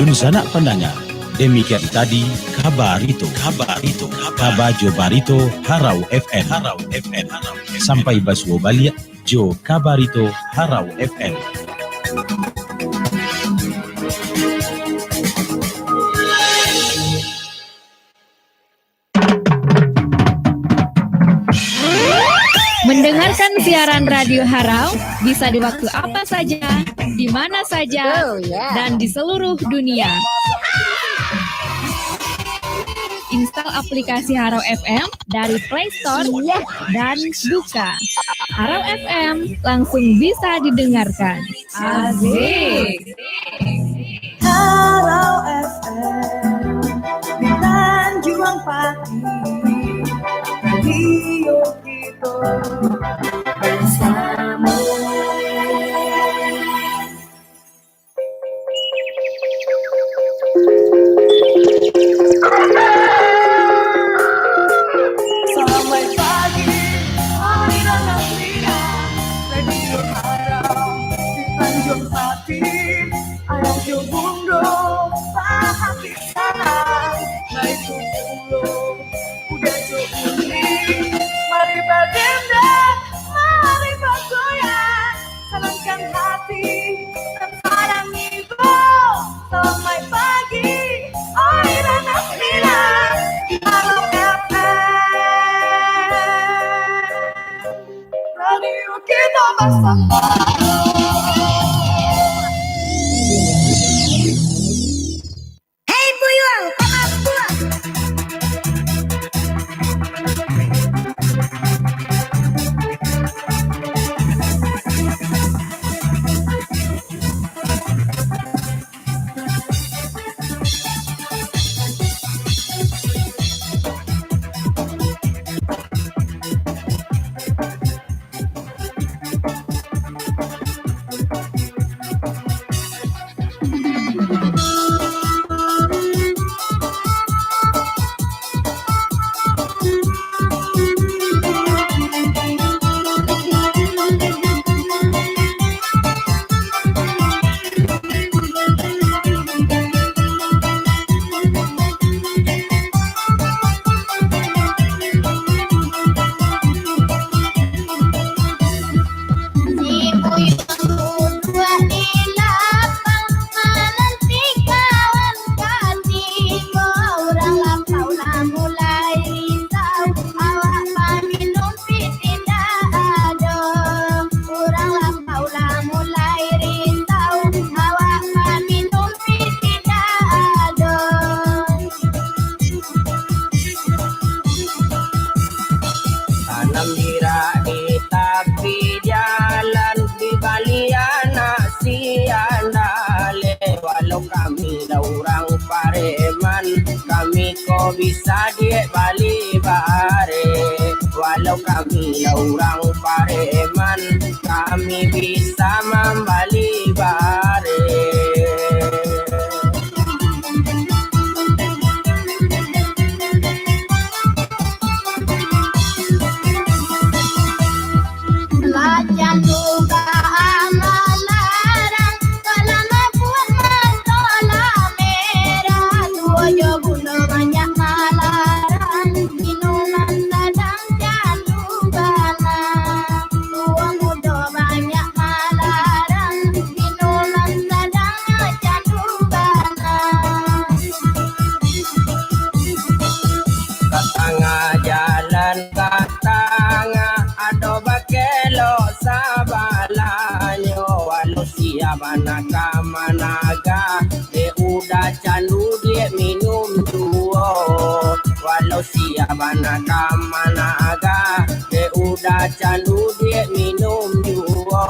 Dunsanak pandanga, demikian tadi kabar itu, kabar itu, kabar jo barito Harau F M, Harau F M. Sampai basuo baliak jo kabar itu Harau F M. Mendengarkan siaran Radio Harau bisa di waktu apa saja, di mana saja, dan di seluruh dunia. Install aplikasi Harau F M dari Play Store dan buka Harau F M, langsung bisa didengarkan. Asik. Harau F M di Tanjuang Pati, radio kito basamo. Salamaik pagi, ari nan mulia, Radio Harau di Tanjuang Pati, ayah jo bundo, paha pisahan, naitu pulo, udah jo uli, mari badendang, mari bagoyang, sanangkan hati, Salamaik pagi, oi Ranah Mila, di Harau F M. Radio kito basamo. Hei Buyuang, panas buah. Urang lapau lah mulai risau, awak maminum piti dak ado. Tanam jirak di tapi jalan, dibali anak siandaleh. Walau kami lah urang pareman, kami ko bisa diek bali bare. Walau kami lah urang pareman, kami bisa mambali bare. Lah candu baa malarang, kalau mambuek mato lah merah. Tuo jo bundo banyak malarang, minuman sadang candu bana. Tuo mudo banyak malarang, minuman sadang candu bana. Ka tangah jalan, ka tangah, ado bakelok sabalahnyo. Walau sia bana ka managa, dek udah candu diek minum juo. Walau sia bana ka managa, dek udah candu diek minum juo.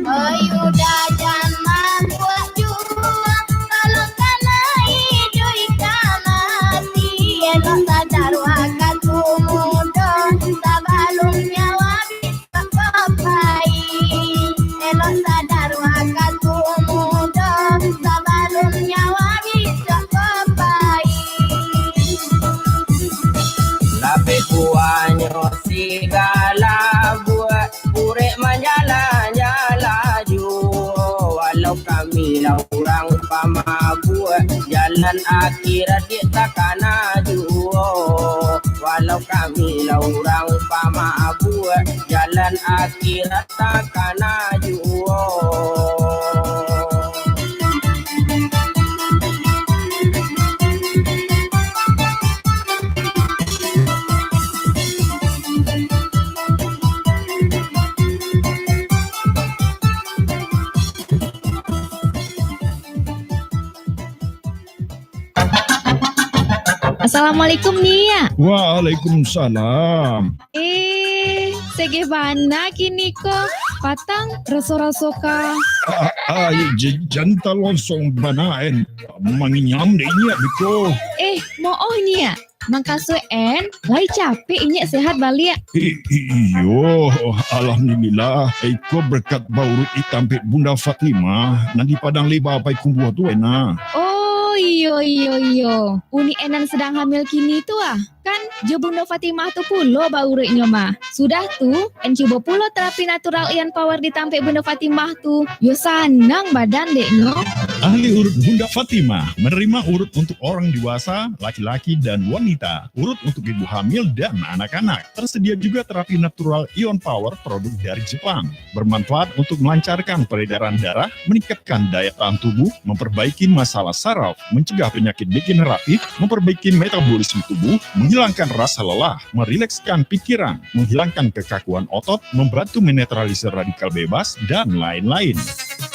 Oi, udah jan mambuek juo, kalau kana iduik ka mati, elok sadar wakatu mudo, sabalun nyawa bisuak ko pai. Elok sadar wakatu mudo, sabalun nyawa bisuak ko pai. Labiah kuahnyo sigala buek, urek manjalan-jalan juo. Walau kami lah urang pamabuek, jalan akhirat diek takana juo. Walau kami lah urang pamabuek, jalan akhirat takana juo. Assalamualaikum, Nyiak. Waalaikumsalam. Eh, segeh bana kini ko. Patang raso-raso ka. Ah, ah, j-, jan talonsong bana en. Manginyam dek Nyiak biko. Eh, mooh Nyiak. Mangkaso en, lai capek Inyiak sehat baliak. I-, i-, iyo, alhamdulillah. Iko berkat bauruik di tampek Bunda Fatimah, nan di Padang Leba Payakumbuah tu, Ena. Oh, iyo, iyo, iyo. Uni en nan sadang hamil kini tu ah. Kan jo Bunda Fatimah tu pulo bauruiknyo mah. Sudah tu, en cubo pulo terapi natural Ion Power di tampek Bunda Fatimah tu. Yo sanang badan deknyo. Ahli urut Bunda Fatimah menerima urut untuk orang dewasa, laki-laki, dan wanita. Urut untuk ibu hamil dan anak-anak. Tersedia juga terapi natural Ion Power produk dari Jepang. Bermanfaat untuk melancarkan peredaran darah, meningkatkan daya tahan tubuh, memperbaiki masalah saraf, mencegah penyakit degeneratif, memperbaiki metabolisme tubuh, menghilangkan rasa lelah, merilekskan pikiran, menghilangkan kekakuan otot, membantu menetralisir radikal bebas, dan lain-lain.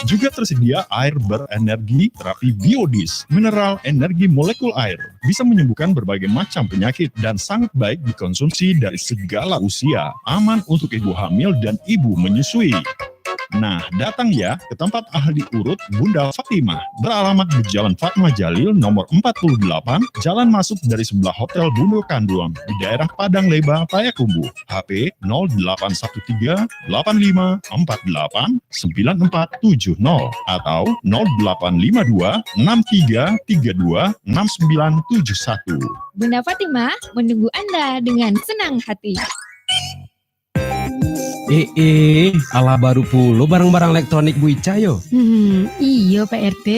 Juga tersedia air berenergi terapi biodis, mineral energi molekul air, bisa menyembuhkan berbagai macam penyakit dan sangat baik dikonsumsi dari segala usia. Aman untuk ibu hamil dan ibu menyusui. Nah, datang ya ke tempat ahli urut Bunda Fatimah. Beralamat di Jalan Fatmah Jalil nomor empat puluh delapan, jalan masuk dari sebelah Hotel Bundo Kanduang di daerah Padang Leba, Payakumbuh. H P nol delapan satu tiga, delapan lima empat delapan, sembilan empat tujuh nol atau nol delapan lima dua, enam tiga tiga dua, enam sembilan tujuh satu. Bunda Fatimah menunggu Anda dengan senang hati. Eh, eh, alah baru pulo barang-barang elektronik Bu Ica yo? Hmm, iyo, Pak R T.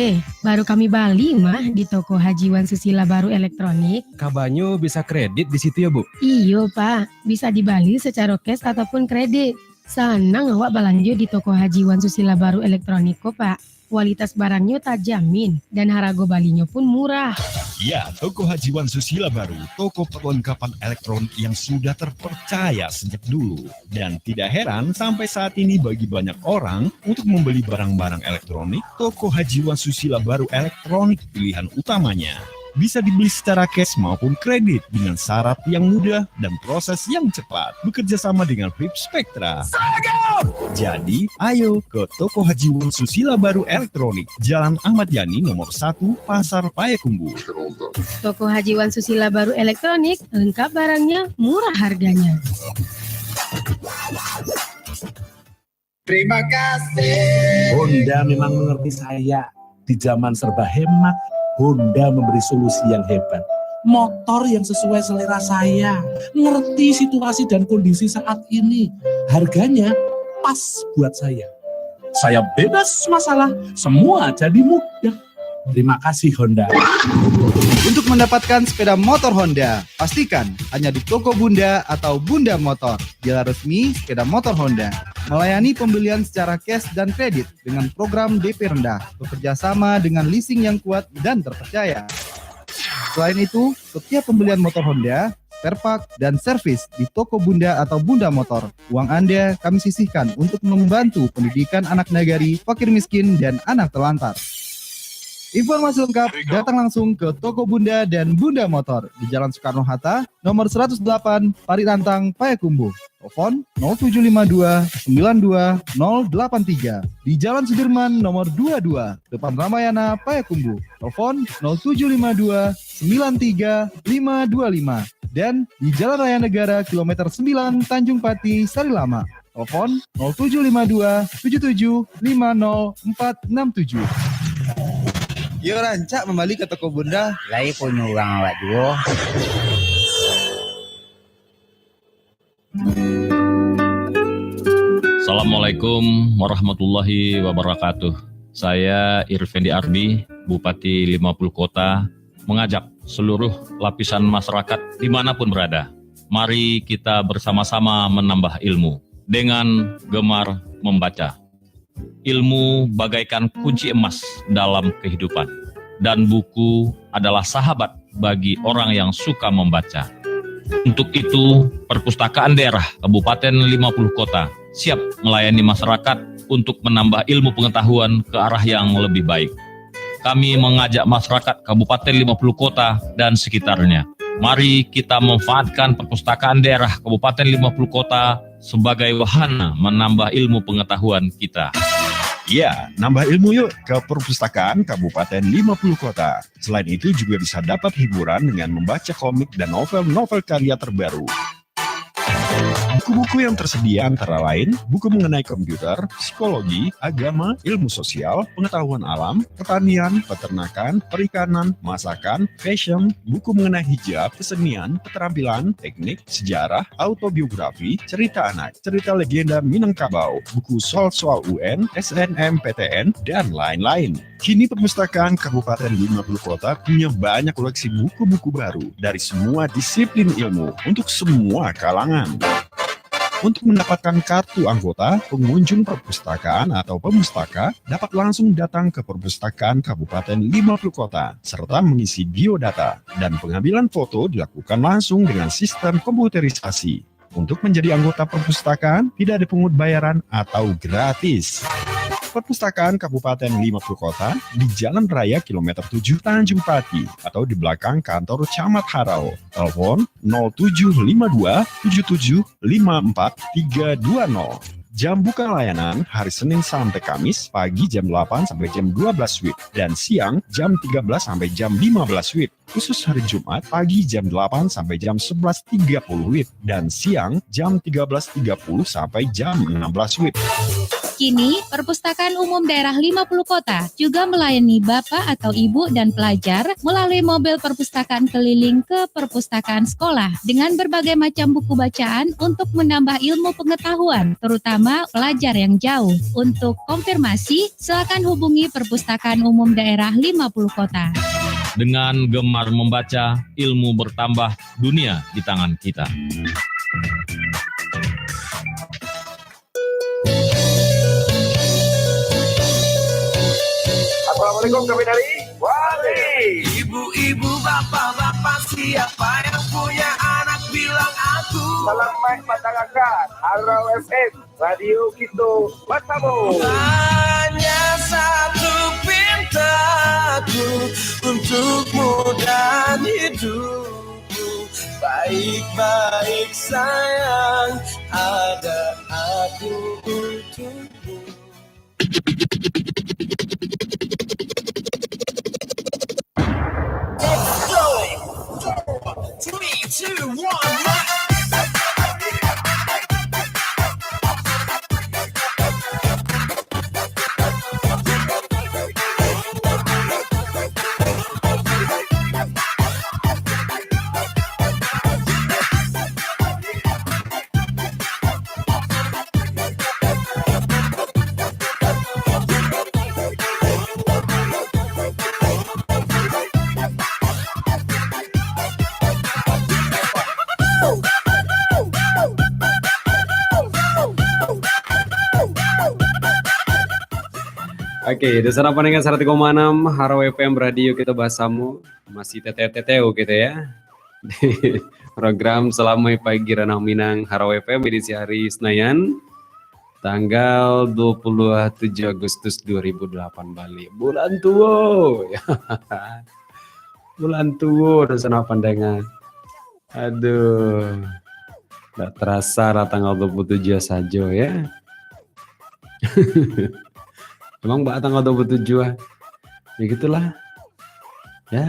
Baru kami bali mah di toko Haji Wan Susila Baru Elektronik. Kabanyo bisa kredit di situ yo, Bu? Iyo, Pak. Bisa dibali secara cash ataupun kredit. Sanang awak balanjo di toko Haji Wan Susila Baru Elektronik ko, Pak. Kualitas barangnyo tajamin, dan harago balinyo pun murah. Ya, toko Haji Wan Susila Baru, toko perlengkapan elektronik yang sudah terpercaya sejak dulu. Dan tidak heran, sampai saat ini bagi banyak orang, untuk membeli barang-barang elektronik, toko Haji Wan Susila Baru Elektronik pilihan utamanya. Bisa dibeli secara cash maupun kredit dengan syarat yang mudah dan proses yang cepat. Bekerja sama dengan Flip Spectra. Jadi, ayo ke toko Haji Wan Susila Baru Elektronik, Jalan Ahmad Yani nomor satu, Pasar Payakumbuh. Toko Haji Wan Susila Baru Elektronik, lengkap barangnya, murah harganya. Terima kasih. Honda memang mengerti saya. Di zaman serba hemat, Honda memberi solusi yang hebat. Motor yang sesuai selera saya, ngerti situasi dan kondisi saat ini. Harganya pas buat saya. Saya bebas masalah, semua jadi mudah. Terima kasih, Honda. Untuk mendapatkan sepeda motor Honda, pastikan hanya di toko Bunda atau Bunda Motor, dealer resmi sepeda motor Honda. Melayani pembelian secara cash dan kredit dengan program D P rendah, bekerja sama dengan leasing yang kuat dan terpercaya. Selain itu, setiap pembelian motor Honda, spare part, dan servis di toko Bunda atau Bunda Motor, uang Anda kami sisihkan untuk membantu pendidikan anak nagari, fakir miskin, dan anak terlantar. Informasi lengkap datang langsung ke toko Bunda dan Bunda Motor di Jalan Soekarno-Hatta, nomor seratus delapan, Parit Rantang, Payakumbuh. Telepon nol tujuh lima dua, sembilan dua nol delapan tiga. Di Jalan Sudirman nomor dua dua, depan Ramayana, Payakumbuh. Telepon nol tujuh lima dua, sembilan tiga lima dua lima. Dan di Jalan Raya Negara kilometer sembilan, Tanjung Pati, Sarilamak. Telepon nol tujuh lima dua, tujuh tujuh lima nol empat enam tujuh. Yo, rancak mambali ka toko Bunda. Lai punyo urang awak juo. Assalamualaikum warahmatullahi wabarakatuh. Saya Irfendi Arbi, Bupati Lima Puluh Kota, mengajak seluruh lapisan masyarakat di mana pun berada. Mari kita bersama-sama menambah ilmu dengan gemar membaca. Ilmu bagaikan kunci emas dalam kehidupan, dan buku adalah sahabat bagi orang yang suka membaca. Untuk itu, Perpustakaan Daerah Kabupaten Lima Puluh Kota siap melayani masyarakat untuk menambah ilmu pengetahuan ke arah yang lebih baik. Kami mengajak masyarakat Kabupaten Lima Puluh Kota dan sekitarnya Mari kita manfaatkan perpustakaan daerah Kabupaten Lima Puluh Kota sebagai wahana menambah ilmu pengetahuan kita. Ya, nambah ilmu yuk ke perpustakaan Kabupaten Lima Puluh Kota. Selain itu juga bisa dapat hiburan dengan membaca komik dan novel-novel karya terbaru. Buku-buku yang tersedia antara lain buku mengenai komputer, psikologi, agama, ilmu sosial, pengetahuan alam, pertanian, peternakan, perikanan, masakan, fashion, buku mengenai hijab, kesenian, keterampilan, teknik, sejarah, autobiografi, cerita anak, cerita legenda Minangkabau, buku soal-soal U N, S N M P T N, dan lain-lain. Kini perpustakaan Kabupaten Lima Puluh Kota punya banyak koleksi buku-buku baru dari semua disiplin ilmu untuk semua kalangan. Untuk mendapatkan kartu anggota, pengunjung perpustakaan atau pemustaka dapat langsung datang ke perpustakaan Kabupaten Lima Puluh Kota serta mengisi biodata dan pengambilan foto dilakukan langsung dengan sistem komputerisasi. Untuk menjadi anggota perpustakaan, tidak dipungut bayaran atau gratis. Perpustakaan Kabupaten Lima Puluh Kota di Jalan Raya Kilometer tujuh Tanjung Pati atau di belakang kantor Camat Harau. Telepon nol tujuh lima dua tujuh tujuh lima empat tiga dua nol. Jam buka layanan hari Senin sampai Kamis pagi jam delapan sampai jam dua belas wib dan siang jam tiga belas sampai jam lima belas wib. Khusus hari Jumat pagi jam delapan sampai jam sebelas tiga puluh wib dan siang jam tiga belas tiga puluh sampai jam enam belas wib. Kini, Perpustakaan Umum Daerah Lima Puluh Kota juga melayani bapak atau ibu dan pelajar melalui mobil perpustakaan keliling ke perpustakaan sekolah dengan berbagai macam buku bacaan untuk menambah ilmu pengetahuan, terutama pelajar yang jauh. Untuk konfirmasi, silakan hubungi Perpustakaan Umum Daerah Lima Puluh Kota. Dengan gemar membaca, ilmu bertambah, dunia di tangan kita. Assalamualaikum, kami dari Wali. Ibu-ibu, bapak-bapak, siapa yang punya anak, bilang aku. Salam baik masyarakat, Harau F M, radio kito basamo. Hanya satu pintaku untukmu dan hidupku. Baik-baik sayang, ada aku untukmu. Let's go. Four, three, two, one, run. Oke, di sana pandangan seratus koma enam Harau F M, radio kita basamo, masih teteh-teteh gitu ya. Program Salamai Pagi Ranah Minang, Harau F M, edisi hari Senayan, tanggal dua puluh tujuh Agustus dua ribu delapan balik. Bulan tuo. Bulan tuo, di sana pandangan. Aduh. Tak terasa lah tanggal dua puluh tujuh sajo ya. Emang baa tanggal dua puluh tujuh ah? Ya gitulah. Ya.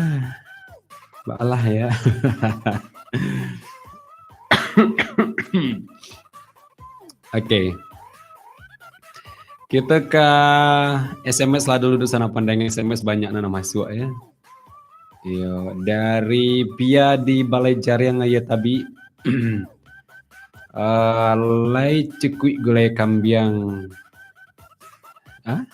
Baalah ya. Oke. Kita ka S M S lah dulu, di sana pandangan S M S banyak nan masuk ya. Iyo, dari Pia di Balai Jariang, Ayah Tabi. Ah, lai cukuik gulai kambiang. Ah?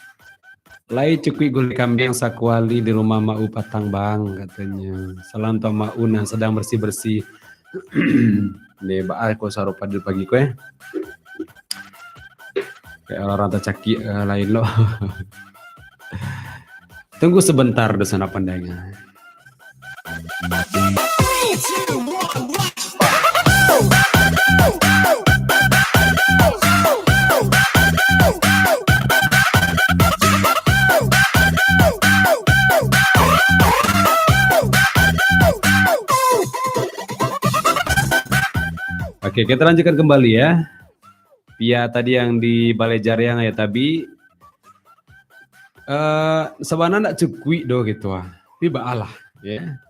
Lai cukuik gulai kambiang sakuali di rumah Mak U patang, Bang, katanya. Salam tu Mak U nan sedang bersih-bersih. Ni, baa ko suaro padi pagi ko, eh. Kayak orang-orang tacakik, eh, lain lo. Tunggu sebentar, di sana pandangan. Oke, kita lanjutkan kembali ya. Pia tadi yang di Balai Jariang ya, Tabi. Eh, sabana ndak cukuik doh gitu ah. Tapi baalah, ya.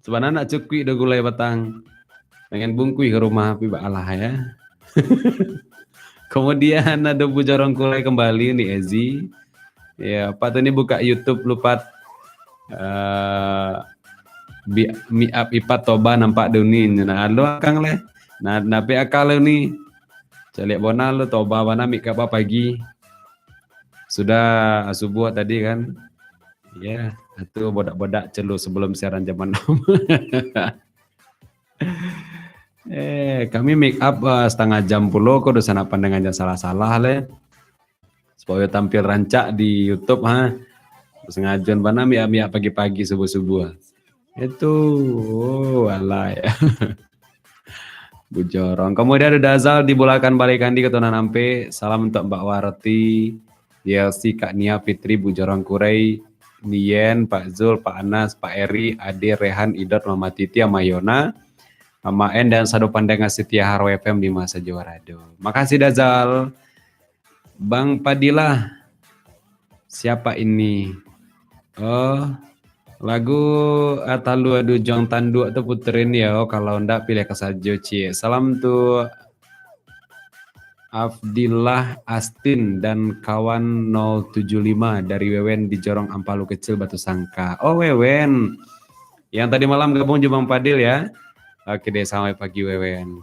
Sabana ndak cukuik doh gulai batang. Pengen bungkuih ka rumah, tapi baalah, ya. Kemudian ado Bujorong Kurai kembali ni, Ezi. Ya, apa tu ni buka YouTube lupa. Eh, bi-, mi-, ap-, ipat toba nampak duni. Nah, alo akang leh. Nah, nape akal ni? Caliak bona lo toba bana mik ka pagi. Sudah subuh tadi kan. Ya, itu bodak-bodak celu sebelum siaran jam enam. Eh, kami make up, eh, setengah jam pulo ko, doh sanak pandangan jan salah-salah leh. Supaya tampil rancak di YouTube, ha. Sengaja bana miak-miak pagi-pagi, subuh-subuh. Itu, oh, alai. Bujorong. Kemudian ada Dazal di Bulakan Balai Kandi, Katunan Ampek. Salam untuk Mbak Warti, Y L C, Kak Nia, Fitri, Bujorong Kurai, Nien, Pak Zul, Pak Anas, Pak Eri, Ade, Rehan, Idot, Mama Titi, Ama Yona, Ama En, dan sado pandangan setia Haro F M di masa juara do. Makasih, Dazal. Bang Padilah, siapa ini? Oh, lagu, ah, Talu Adu Juang Tanduak tu puterin ya. Oh, kalau ndak, pilih ka sajo, Cik. Salam tu Afdillah Astin dan kawan nol tujuh lima dari Wewen di Jorong Ampalu Kecil, Batu Sangka. Oh, Wewen. Yang tadi malam gabung jo Bang Padil ya. Oke deh, selamat pagi, Wewen.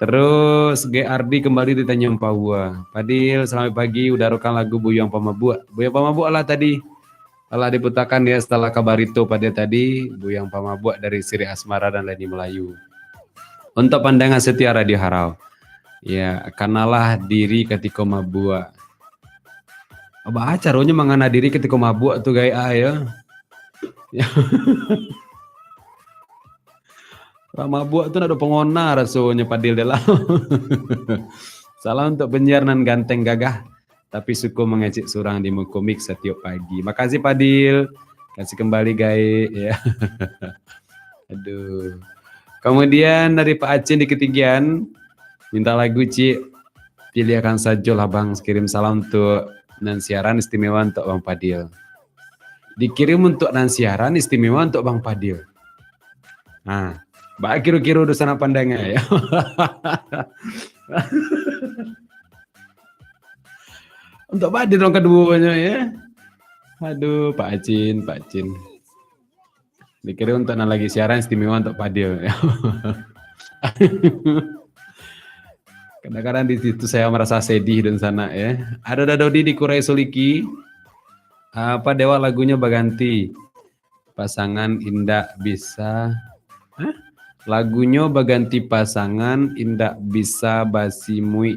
Terus, G R D kembali di Tanjung Paua. Padil, selamat pagi, udarokan lagu Buyuang Pamabuak. Buyuang Pamabuak lah tadi. Alah diputakan ya setelah kabarito pada tadi, Buyuang Pamabuak dari Siri Asmara dan Leni Melayu. Untuk pandangan setia Radio Harau. Ya, kanalah diri katiko mabuak. Baa caronyo mangana diri katiko mabuak tu, gai, ah, ya? Ya. Urang mabuak tu ndak ado pangona rasonyo, Padil, dalam. Salam untuk penyiar nan ganteng gagah, tapi suko mangecek surang di muko mik satiok pagi. Makasih, Padil. Kasih kembali, gai, ya. Aduh. Kemudian dari Pak Acin di Ketinggian, minta lagu, Cik. Piliahkan sajolah, Bang. Kirim salam untuk nan siaran, istimewa untuk Bang Padil. Dikirim untuk nan siaran, istimewa untuk Bang Padil. Nah, baa kiro-kiro doh sanak pandangan ya. Untuk Padil dong kaduonyo ya. Aduh, Pak Acin, Pak Acin. Dikira untuk nan lagi siaran, istimewa untuk Padil. Kadang-kadang di situ saya merasa sedih dan sanak ya. Ada Dadodi di Kurai Suliki. Apa dewa lagunyo baganti? Pasangan indak bisa. Hah? Lagunyo baganti pasangan, indak bisa basimuik.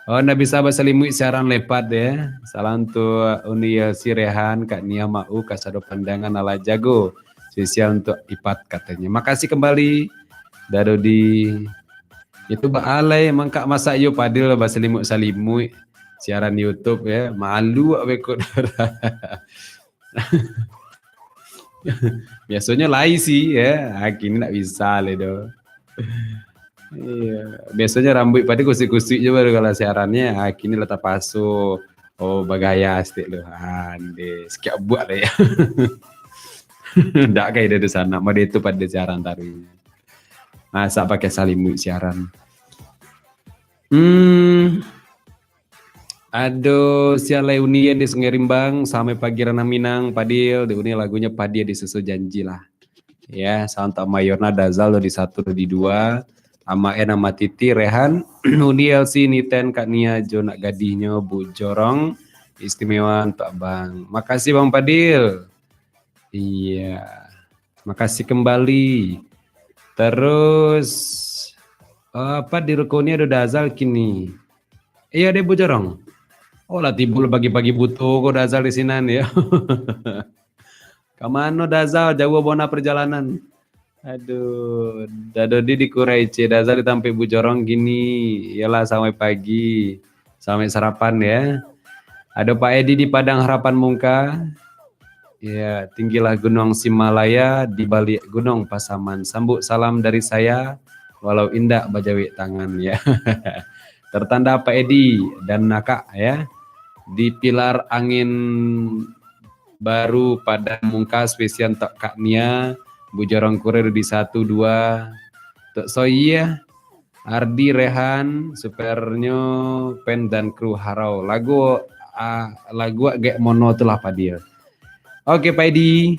Oh, ndak bisa basalimuik siaran lepat ya. Salam tu Uni Yelsi, Rehan, Kak Nia, Mau, kasado pandangan, alah jago. Spesial untuk Ipat katanya. Makasih kembali, Dadodi. Itu baalai mangkak masak yo Padil basalimuik-salimuik siaran YouTube ya. Malu awak bekok. Biasonyo lai sih ya. Ah, kini ndak bisa lai doh. Iya, biasonyo rambuik Padil kusuik-kusuik je baru kalau siarannyo. Ah, kini lah tapaso. Oh, bagaya sitik lu. Ande, sikiak buak lah ya. Ndak kayak dari sana. Mode itu Padil siaran taruih. Masak pakai salimuik siaran. Hmm. Ado sialai Uni di Sungai Rimbang, sampai pagi Ranah Minang, Padil, di Uni lagunyo Padil di Susu Janji lah. Ya, salam tak Mayona, Dazal, di satu, di dua, Ama En, Ama Titi, Rehan, Uni L C, Niten, Kak Nia, jo nak gadihnyo, Bu Jorong, istimewa untuk Abang. Makasih Bang Padil. Iya. Makasih kembali. Terus, apa di ruko ni ado Dazal kini? Iya, deh, Bu Jorong. Oh, lah tibo pagi-pagi buto ko Dazal di sinan, ya. Ka mano Dazal? Jauah bona perjalanan. Aduh, Dadodi di Kurai C, Dazal di tampek Bu Jorong kini. Iyalah, sampai pagi. Sampai sarapan, ya. Ado Pak Edi di Padang Harapan Mungka. Ya, tinggilah Gunuang Simalaya, di baliak Gunuang Pasaman. Sambut salam dari saya, walau indak bajawek tangan, ya. Tertanda Pak Edi dan Nakak, ya. Di Pilar Angin Baru, Padang Mungkas, spesial untuak Kak Nia, Bujorong Kurir di satu dua, Tok Soyih, Ardi Rehan, supernyo Pen dan Kru Harau. Lagu, ah, lagu agak mono tu lah, Padil. Oke, Pak Edi.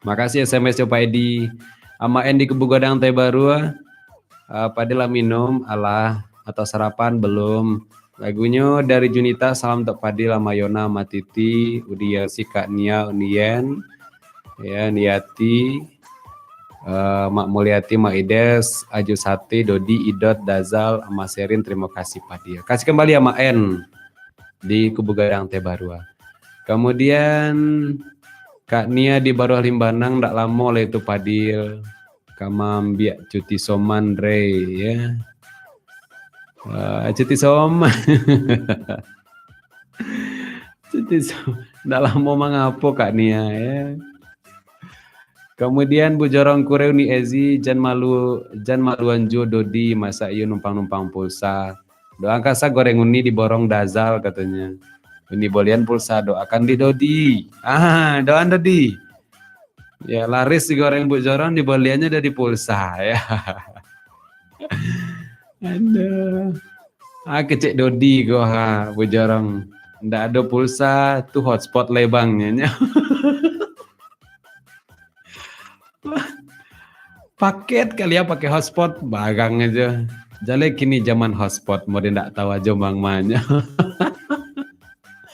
Makasih S M S-nyo, Pak Edi. Amak En di Kubu Gadang Teh Baru, ah, Padil lah minum, alah, atau sarapan belum? Lagunyo dari Junita, salam untuak Padil, Ama Yona, Ama Titi, Udi Yasi, Kak Nia, Uni Yen, ya, Niati, eh, Mak Mulyati, Mak Ides, Aju Sati, Dodi, Idot, Dazal, Ama Serin, terima kasih, Padil. Kasih kembali Ama En di Kubu Gadang Teh Baru. Kemudian, Kak Nia di Baruah Limbanang, ndak lamo lai tu, Padil. Ka maambiak cuti soman, Rey, ya. Ah, cuti soman. Cuti soman. Ndak lamo mangapo, Kak Nia, ya. Kemudian, Bujorong Kurir, Uni Ezi, jan malu, jan maluan juo Dodi, masak iyo numpang-numpang pulsa. Doakan sa goreng Uni diborong Dazal, katanya. Uni bolian pulsa, doakan di Dodi. Ah, doakan Dodi. Ya, laris digoreng Bujorong, diboliannyo dari pulsa, ya. Aduh. Ah, kecek Dodi ko, ha, Bujorong. Ndak ado pulsa, tu hotspot lai, Bang, nyo. Paket kali ya, pakai hotspot, barang aja. Jaleh kini zaman hotspot, mau dia ndak tahu aja, Bang, manyo.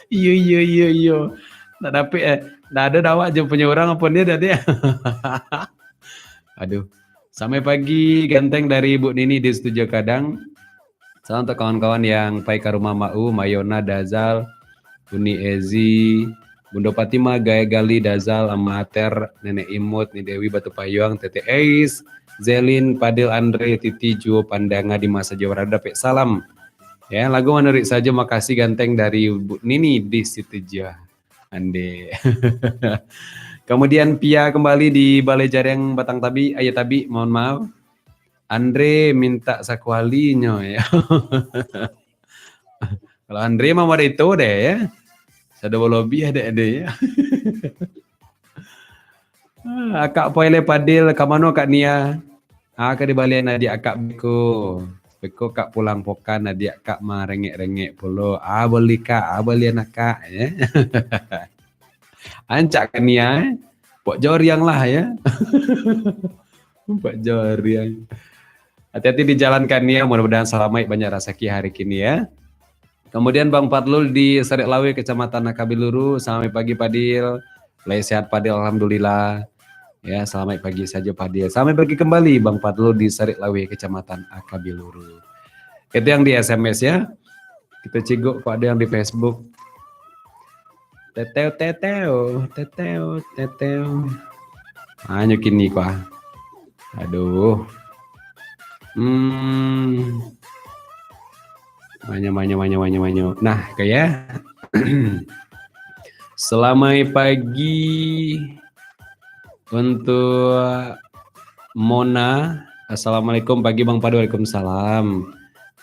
Iyo, iyo, iyo, iyo. Ndak dapik, eh. Ndak ada dawak je punya orang apa dia tadi. Aduh. Sampai pagi, ganteng dari Ibu Nini di Studio Kadang. Salam untuk kawan-kawan yang pai ka rumah Mak U, Mayona, Dazal, Uni Ezi, Bundo Fatimah, Gae Gali, Dazal, Ama Ater, Nenek Imut, Ni Dewi, Batu Payuang, Tete Ais, Zelin, Padil, Andre, Titi, Juo, Pandanga di masa Jawa Barat, dapek salam. Ya, lagu manurik saja, makasih ganteng dari Bu Nini di Situjuah. Ande. Kemudian Pia kembali di Balai Jariang Batang Tabi, Ayah Tabi, mohon maaf. Andre minta sakualinyo, ya. Kalau Andre mah model itu deh, ya. Sado balobiah dek dia, ya. Ah, Akak Poile Padil, ka mano Kak Nia? Ah, ka dibalian adiak akak beko. Beko kak pulang pokan, adiak kak marengek-rengek pulo. Ah, boli kak, ah, bolian akak, ya. Ancak Kak Nia, eh. Pok joriang lah, ya. Pok joriang. Hati-hati di jalan Kak Nia, mudah-mudahan salamaik, banyak rasaki hari kini, ya. Kemudian Bang Fadlul di Sarek Lawe, Kecamatan Akabiluru, selamat pagi Padil. Lai sehat Padil, alhamdulillah. Ya, selamat pagi saja Padil. Selamat pagi kembali Bang Fadlul di Sarek Lawe, Kecamatan Akabiluru. Itu yang di S M S ya. Kita ciguk kok ada yang di Facebook. Teteo, teteo, teteo, teteo. Hanyo kini kok. Aduh. Hmm. Manyo, manyo, manyo, manyo, manyo. Nah, kayak. Selamat pagi untuk Mona. Assalamualaikum pagi Bang Pade. Waalaikumsalam.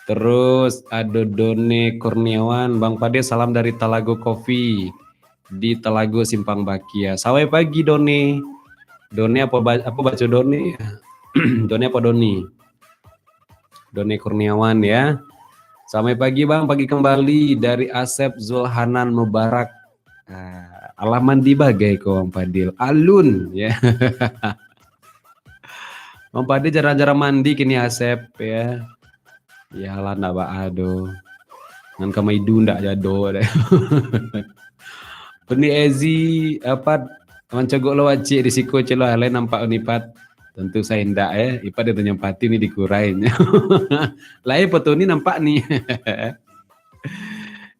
Terus ada Done Kurniawan. Bang Pade, salam dari Talago Coffee di Talago Simpang Bakia. Selamat pagi Done. Done apa ba-, apa baca Done? Done apa Doni? Done Kurniawan ya. Selamat pagi Bang, pagi kembali dari Asep Zulhanan Mubarak. Ah, alah mandi bagai ko Bang Padil. Alun ya. Bang Padil jarang-jarang mandi kini Asep ya. Iyalah ndak baa doh. Ngan kama idu ndak jado deh. Uni Ezi apat mancogok lo wacik di siko celo alai nampak Uni Pat. Tentu saya indak eh. Ipat dia tanya pati ni dikurai. Lai foto ni nampak ni.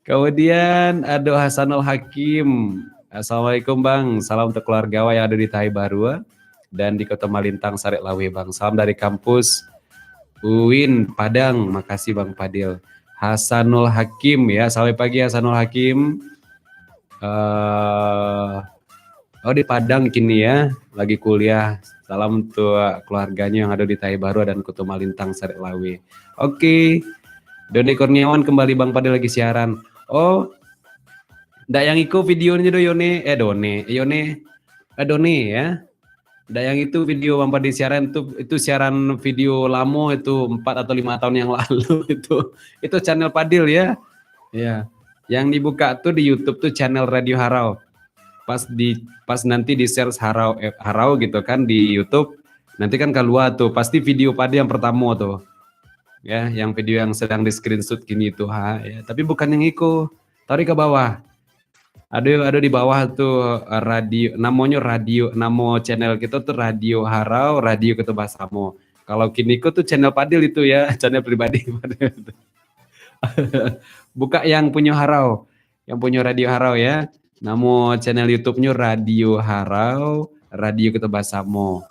Kemudian ada Hasanul Hakim. Assalamualaikum Bang. Salam untuk keluarga awak yang ada di Tahai Baru dan di Kota Malintang Sarek Lawe Bang. Salam dari kampus Uin Padang. Makasih Bang Padil. Hasanul Hakim ya. Selamat pagi Hasanul Hakim. Eh, Oh, di Padang kini ya, lagi kuliah. Salam untuk keluarganya yang ada di Tahi Baru dan Kuto Malintang, Sarek Lawe. Oke. Doni Kurniawan kembali, Bang Padil lagi siaran. Oh, ndak yang iko videonyo do, Yone. Eh, Done. Eh, Yone. Eh, Done ya. Ndak yang itu video Bang Padil siaran tu, itu siaran video lamo itu, empat atau lima tahun yang lalu itu. Itu channel Padil ya. Ya. Yang dibuka tu di YouTube tu channel Radio Harau. Pas di, pas nanti di search Harau, eh, Harau gitu kan di YouTube, nanti kan keluar tuh pasti video Padil yang pertama tuh. Ya, yang video yang sedang di screenshot kini tuh ha. Ya, tapi bukan yang iko. Tarik ke bawah. Ado, ado di bawah tu, eh, radio, namonyo radio, namo channel kito tu Radio Harau, Radio Kito Basamo. Kalau kini ko tu channel Padil itu ya, channel pribadi Padil. Buka yang punyo Harau, yang punyo Radio Harau ya. Namo channel YouTube-nyo Radio Harau, Radio Kito Basamo.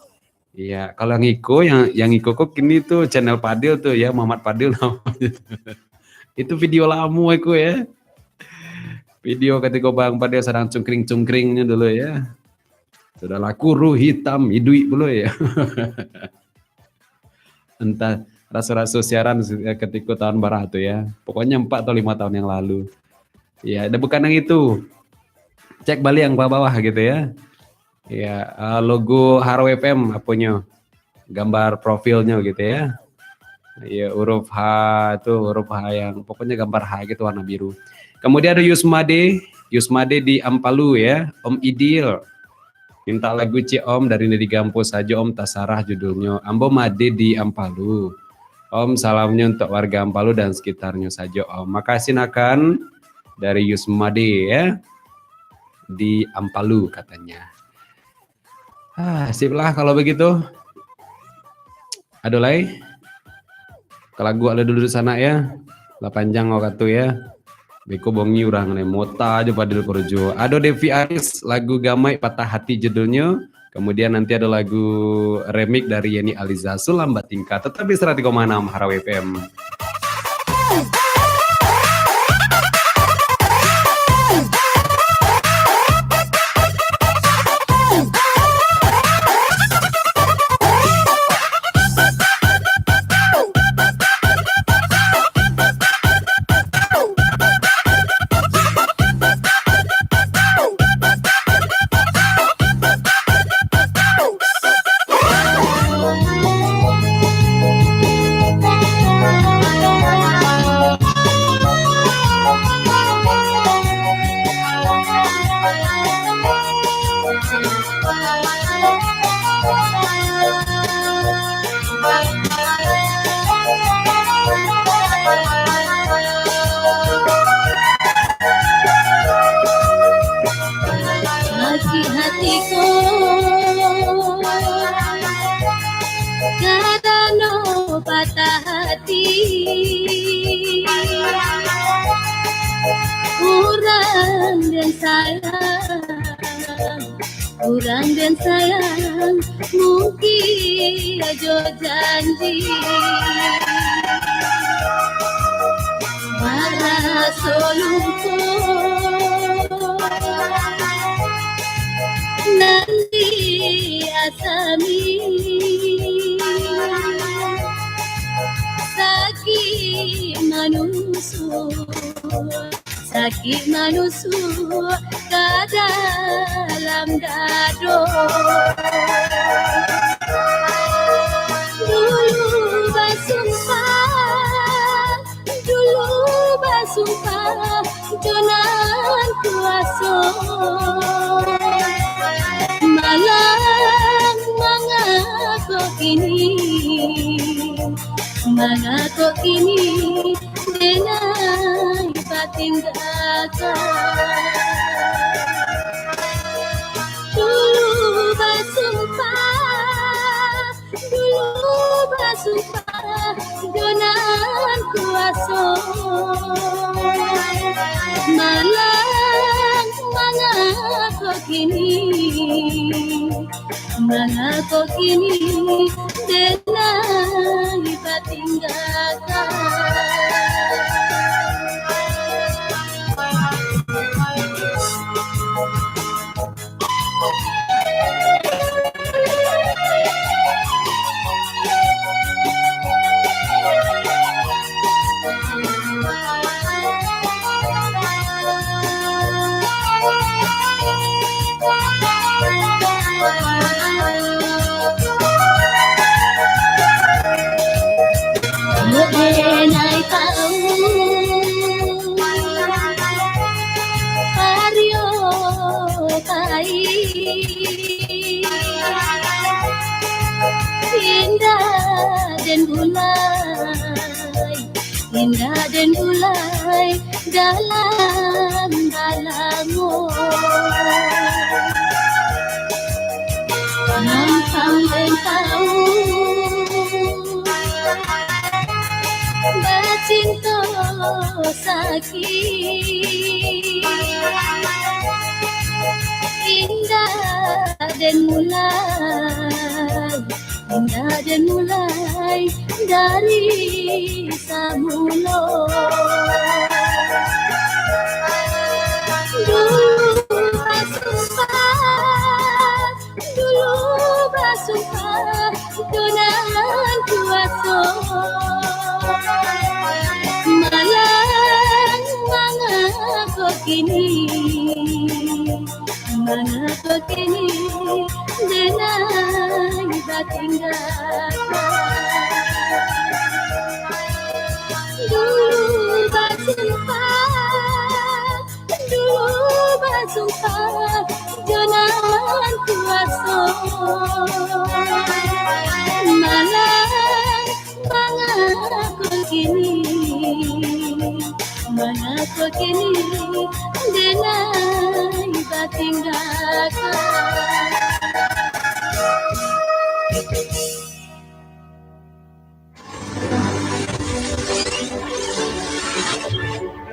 Iya, kalau yang iko, yang, yang iko ko kini tu channel Padil tu ya, Muhammad Padil namonyo. Itu video lamo iko ya. Video katiko Bang Padil sadang cungkring-cungkringnyo dulu ya. Sudah laku ruh hitam iduik pulo ya. Entah raso-raso siaran katiko tahun bara tu ya. Pokoknya empat atau lima tahun yang lalu. Ya, ada bukan yang itu. Cek baliak yang bawah-bawah gitu ya. Ya, eh, logo Harau F M aponyo, gambar profilnyo gitu ya. Ya, huruf H tu, huruf H yang, pokoknya gambar H gitu warna biru. Kemudian ada Yusmade, Yusmade di Ampalu ya, Om Idil. Minta lagu ciek Om, dari Nedi Gampo sajo Om, tasarah judulnyo. Ambo Made di Ampalu. Om, salamnyo untuk warga Ampalu dan sekitarnyo sajo Om. Makasih nakan dari Yusmade ya. Di Ampalu katanya. Ah, sip lah kalau begitu. Ado lai? Ka lagu ado dulu di sanak ya. Lah panjang wakatu ya. Beko bongi urang ni, mota ajo Padil korojo. Ado Devi Aris, lagu Gamaik Patah Hati judulnyo. Kemudian nanti ado lagu remix dari Yeni Aliza, Sulambat Tingkah. Tetap di seratus koma enam Harau F M. Sakik hati ko, karano patah hati. Urang den sayang, urang den sayang, mungkin ajo janji. Maraso luko nan diasami, sakik manuso. Sakik manusuk ka dalam dado. Dulu basumpah, dulu basumpah, jo nan kuaso. Malah mangako kini, mangako kini, denai batinggakan. Dulu basumpah, dulu basumpah, jo nan kuaso. Malah mangako kini, mangako kini, denai batinggakan. den bulai, indak den bulai dalam balango. Mampang den tau bacinto sakik, indak den mulai, indak den mulai dari samulo. Dulu basumpah, dulu basumpah, jo nan kuaso. Malang mangako kini, mangako kini, den lai batinggakan. Dulu basumpah, dulu basumpah, jo nan kuaso. Malang mangako kini, mangako kini, den lai batinggakan.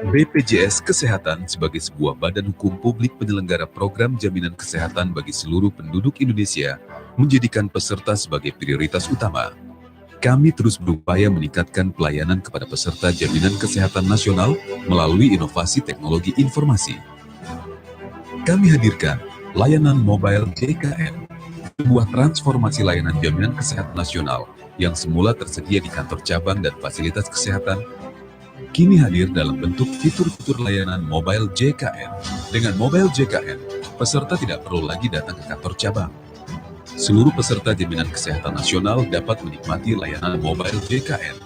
B P J S Kesehatan sebagai sebuah badan hukum publik penyelenggara program jaminan kesehatan bagi seluruh penduduk Indonesia menjadikan peserta sebagai prioritas utama. Kami terus berupaya meningkatkan pelayanan kepada peserta jaminan kesehatan nasional melalui inovasi teknologi informasi. Kami hadirkan layanan mobile J K N, sebuah transformasi layanan jaminan kesehatan nasional yang semula tersedia di kantor cabang dan fasilitas kesehatan, kini hadir dalam bentuk fitur-fitur layanan mobile J K N. Dengan mobile J K N, peserta tidak perlu lagi datang ke kantor cabang. Seluruh peserta jaminan kesehatan nasional dapat menikmati layanan mobile J K N.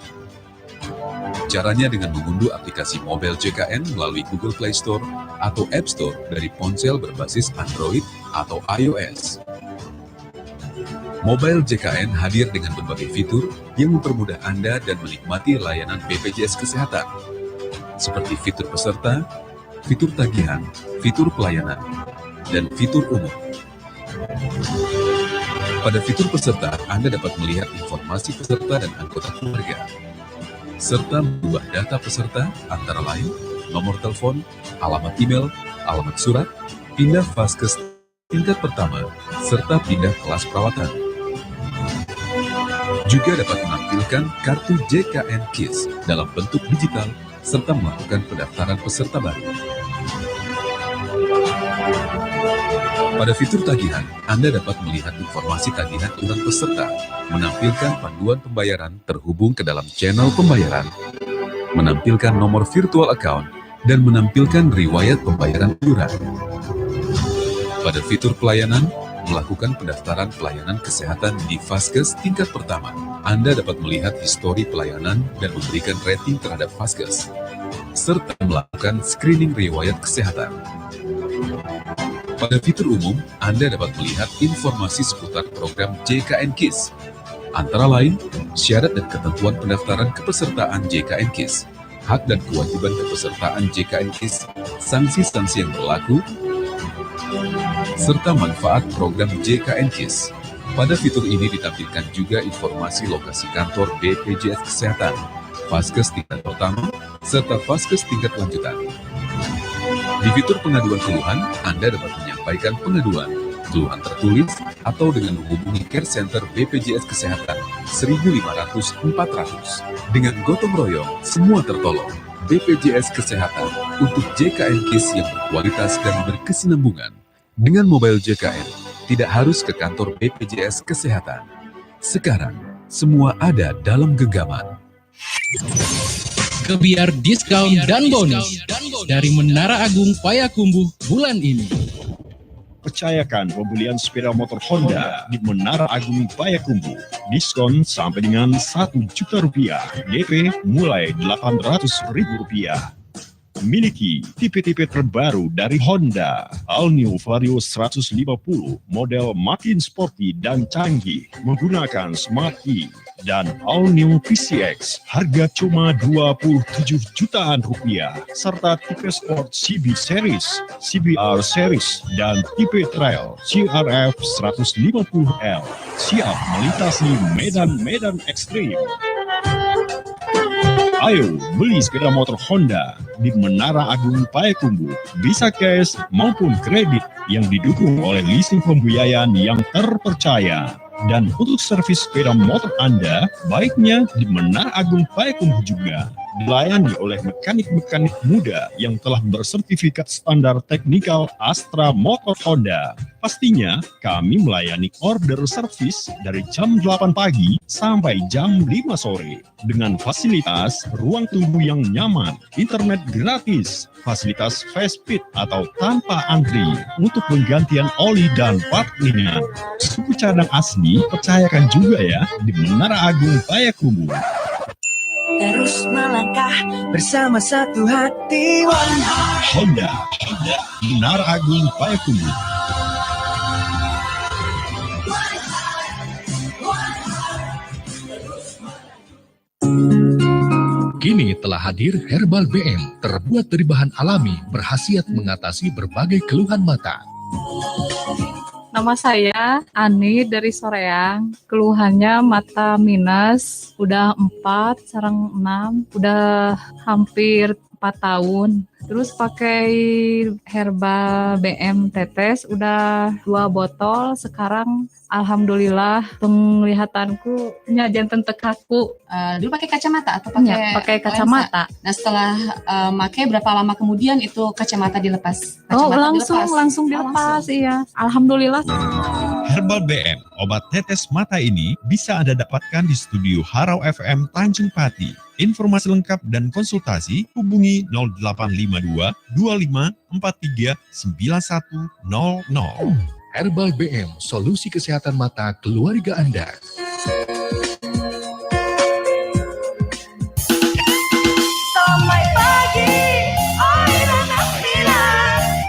Caranya dengan mengunduh aplikasi mobile J K N melalui Google Play Store atau App Store dari ponsel berbasis Android atau I O S. Mobile J K N hadir dengan berbagai fitur yang mempermudah Anda dan menikmati layanan B P J S Kesehatan, seperti fitur peserta, fitur tagihan, fitur pelayanan, dan fitur umum. Pada fitur peserta, Anda dapat melihat informasi peserta dan anggota keluarga, serta mengubah data peserta, antara lain nomor telepon, alamat email, alamat surat, pindah vaskes tingkat pertama, serta pindah kelas perawatan. Juga dapat menampilkan kartu J K N KIS dalam bentuk digital serta melakukan pendaftaran peserta baru. Pada fitur tagihan, Anda dapat melihat informasi tagihan iuran peserta, menampilkan panduan pembayaran terhubung ke dalam channel pembayaran, menampilkan nomor virtual account, dan menampilkan riwayat pembayaran iuran. Pada fitur pelayanan, melakukan pendaftaran pelayanan kesehatan di vaskes tingkat pertama. Anda dapat melihat histori pelayanan dan memberikan rating terhadap vaskes, serta melakukan screening riwayat kesehatan. Pada fitur umum, Anda dapat melihat informasi seputar program J K N KIS, antara lain syarat dan ketentuan pendaftaran kepesertaan J K N KIS, hak dan kewajiban kepesertaan J K N KIS, sanksi-sanksi yang berlaku, serta manfaat program J K N KIS. Pada fitur ini ditampilkan juga informasi lokasi kantor B P J S Kesehatan, vaskes tingkat pertama, serta vaskes tingkat lanjutan. Di fitur pengaduan keluhan, Anda dapat menyampaikan pengaduan, keluhan tertulis, atau dengan menghubungi Care Center B P J S Kesehatan seribu lima ratus empat ratus. Dengan gotong royong, semua tertolong. B P J S Kesehatan untuk J K N KIS yang berkualitas dan berkesinambungan. Dengan mobile J K N, tidak harus ke kantor B P J S Kesehatan. Sekarang, semua ada dalam genggaman. Kebiar diskon dan bonus dari Menara Agung Payakumbuh bulan ini. Percayakan pembelian sepeda motor Honda di Menara Agung Payakumbuh. Diskon sampai dengan satu juta rupiah. D P mulai delapan ratus ribu rupiah. Miliki tipe-tipe terbaru dari Honda, All New Vario seratus lima puluh, model makin sporty dan canggih, menggunakan Smart E, dan All New P C X, harga cuma dua puluh tujuh jutaan rupiah, serta tipe sport C B Series, C B R Series, dan tipe trail C R F seratus lima puluh L, siap melintasi medan-medan ekstrim. Ayo, beli sepeda motor Honda di Menara Agung Payakumbuh, bisa cash maupun kredit yang didukung oleh leasing pembiayaan yang terpercaya. Dan untuk servis sepeda motor Anda, baiknya di Menara Agung Payakumbuh juga. Dilayani oleh mekanik-mekanik muda yang telah bersertifikat standar teknikal Astra Motor Honda. Pastinya, kami melayani order servis dari jam delapan pagi sampai jam lima sore. Dengan fasilitas ruang tunggu yang nyaman, internet gratis, fasilitas fast feed atau tanpa antri untuk penggantian oli dan part ringan. Suku cadang asli, percayakan juga ya, di Menara Agung Payakumbuh. Terus melangkah bersama satu hati. Honda, Honda, Menara Agung Payakumbuh. Kini telah hadir Herbal B M, terbuat dari bahan alami, berkhasiat mengatasi berbagai keluhan mata. Nama saya Ani dari Soreang. Keluhannya mata minus, udah empat, sarang enam, udah hampir empat tahun. Terus pakai Herbal B M tetes, udah dua botol, sekarang alhamdulillah, penglihatanku nya jantan tekaku. Eh, dulu pakai kacamata atau pakai lensa? Nya, pakai kacamata. Nah, setelah, eh, makai, berapa lama kemudian itu kacamata dilepas? Oh, kacamata langsung, dilepas? Langsung dilepas, oh, langsung. Iya. Alhamdulillah. Herbal B M, obat tetes mata ini bisa Anda dapatkan di studio Harau F M Tanjung Pati. Informasi lengkap dan konsultasi hubungi nol delapan lima dua, dua lima empat tiga, sembilan satu nol nol. Herbal B M, solusi kesehatan mata keluarga Anda. Selamat pagi, Aira Nafila,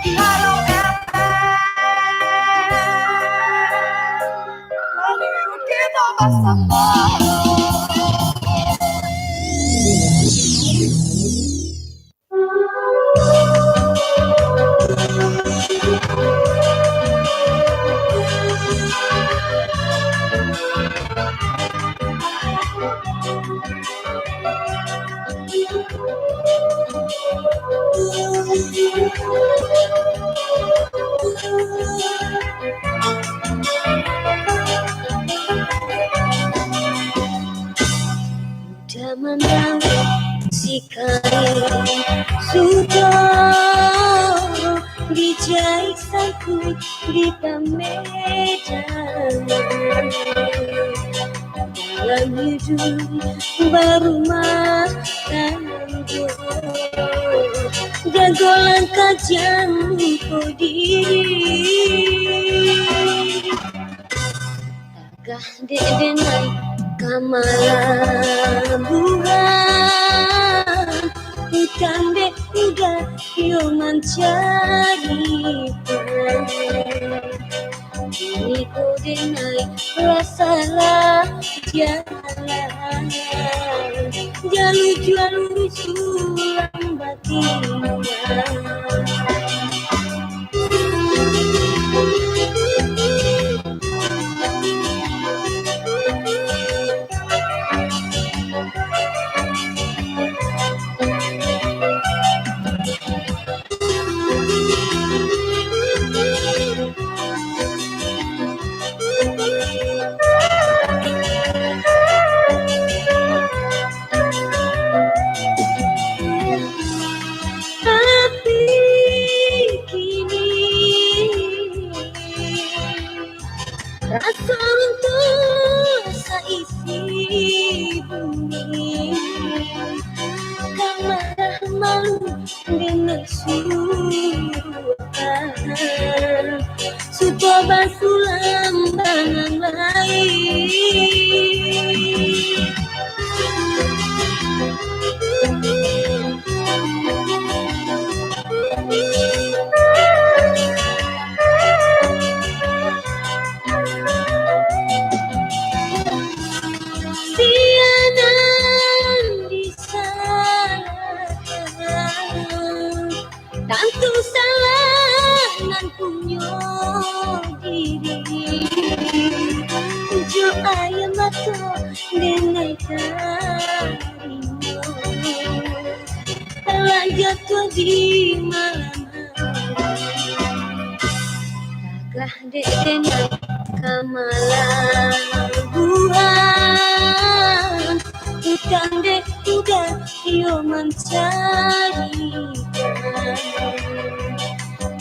di Halo F M. Lalu kita bersama. Sudah mandang si kain sudah dijaik sangkut di pamedan. Dalam hidup barumah tangga, jago langkah jan lupo diri. Tagah dek denai ka malabuhan, utang dek udah yo mancari pan. Kini ko denai lah salah jalan, jalur-jalur sulang batinggal. Tapi kini rasa runtuh saisi bumi, ka marah malu dek nafsu, suko basulam bangang lai. Telah jatuah di malam hari, tagah dek denai ka malabuhan. Utang dek kuda iyo mancarikan.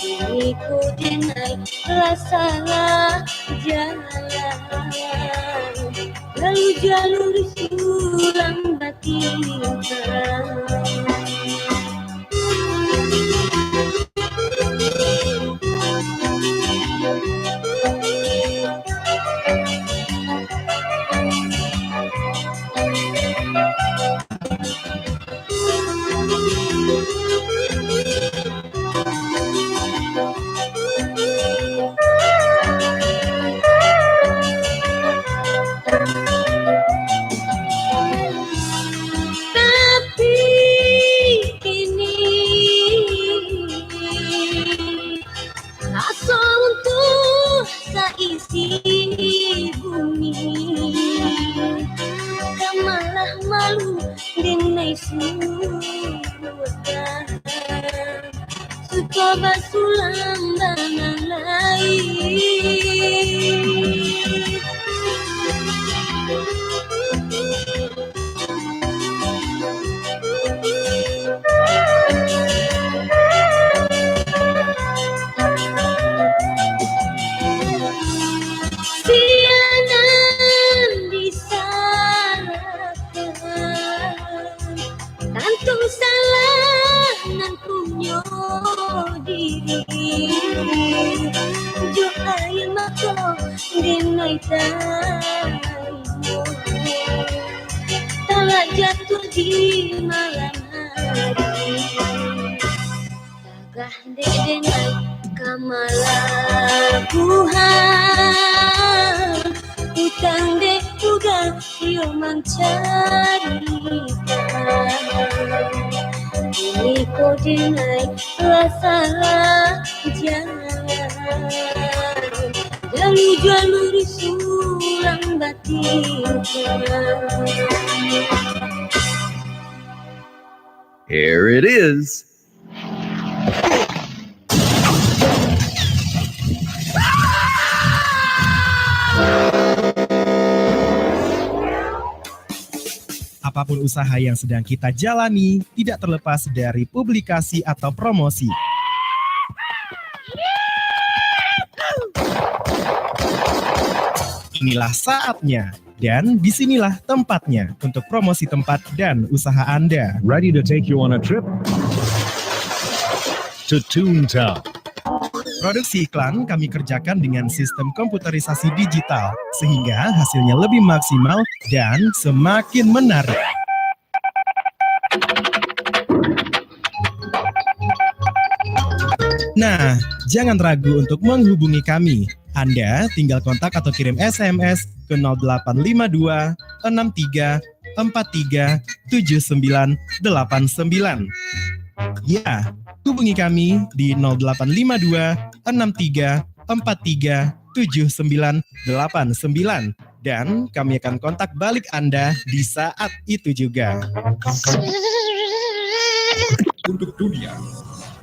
Kini ko denai lah salah jalan, lalu jalur sulang batimpang. Tapi kini, raso runtuh saisi bumi, ka malah malu denai sudah. Suko basulang bana lai. Sianan disalahkan, tantu salah nan punyo diri. Jo aia mato denai tarinyo, talak jatuah di malam hari. Tagah dek denai ka malabuhan, utang dek kuda iyo mancarikan. Kini ko denai lah salah jalan, jalur-jalur sulang batimpang. Here it is. Apapun usaha yang sedang kita jalani, tidak terlepas dari publikasi atau promosi. Inilah saatnya, dan di sinilah tempatnya untuk promosi tempat dan usaha Anda. Ready to take you on a trip to Toontown. Produksi iklan kami kerjakan dengan sistem komputerisasi digital, sehingga hasilnya lebih maksimal dan semakin menarik. Nah, jangan ragu untuk menghubungi kami. Anda tinggal kontak atau kirim S M S ke nol delapan lima dua, enam tiga, empat tiga, tujuh sembilan, delapan sembilan. Ya, hubungi kami di nol delapan lima dua, enam tiga, empat tiga, tujuh sembilan, delapan sembilan. Dan kami akan kontak balik Anda di saat itu juga. Untuk dunia,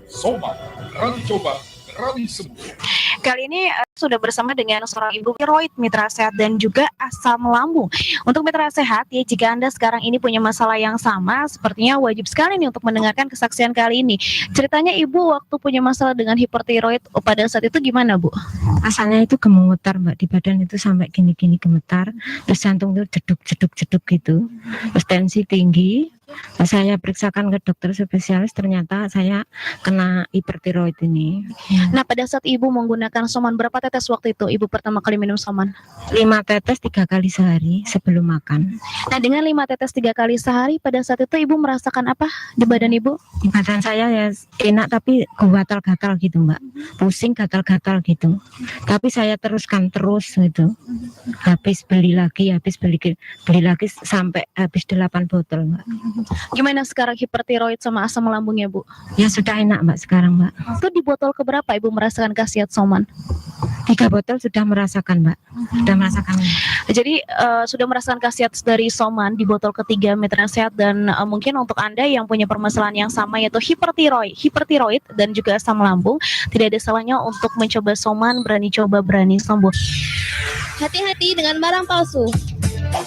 Soman, berani coba, berani sembuh. Kali ini, eh, sudah bersama dengan seorang ibu tiroid, mitra sehat, dan juga asam lambung. Untuk mitra sehat, ya, jika Anda sekarang ini punya masalah yang sama, sepertinya wajib sekali nih untuk mendengarkan kesaksian kali ini. Ceritanya ibu waktu punya masalah dengan hipertiroid, oh, pada saat itu gimana, Bu? Rasanya itu gemetar, Mbak, di badan itu sampai gini-gini gemetar, terus jantung tuh jeduk, jeduk, jeduk gitu, terus tensi tinggi. Saya periksakan ke dokter spesialis, ternyata saya kena hipertiroid ini. Nah, pada saat ibu menggunakan Soman, berapa tetes waktu itu ibu pertama kali minum Soman? Lima tetes tiga kali sehari sebelum makan. Nah, dengan lima tetes tiga kali sehari, pada saat itu ibu merasakan apa di badan ibu? Di badan saya ya enak, tapi gatal-gatal gitu, Mbak. Pusing, gatal-gatal gitu. Tapi saya teruskan terus gitu. Habis beli lagi, habis beli ke-, beli lagi sampai habis delapan botol, Mbak. Gimana sekarang hipertiroid sama asam lambungnya, Bu? Ya, sudah enak, Mbak, sekarang, Mbak. Itu di botol keberapa Ibu merasakan khasiat Soman? Tiga botol sudah merasakan, Mbak. Sudah merasakan. Jadi, eh, sudah merasakan khasiat dari Soman di botol ketiga, Mitra Sehat, dan, eh, mungkin untuk Anda yang punya permasalahan yang sama, yaitu hipertiroid, hipertiroid dan juga asam lambung, tidak ada salahnya untuk mencoba Soman. Berani coba, berani sembuh. Hati-hati dengan barang palsu.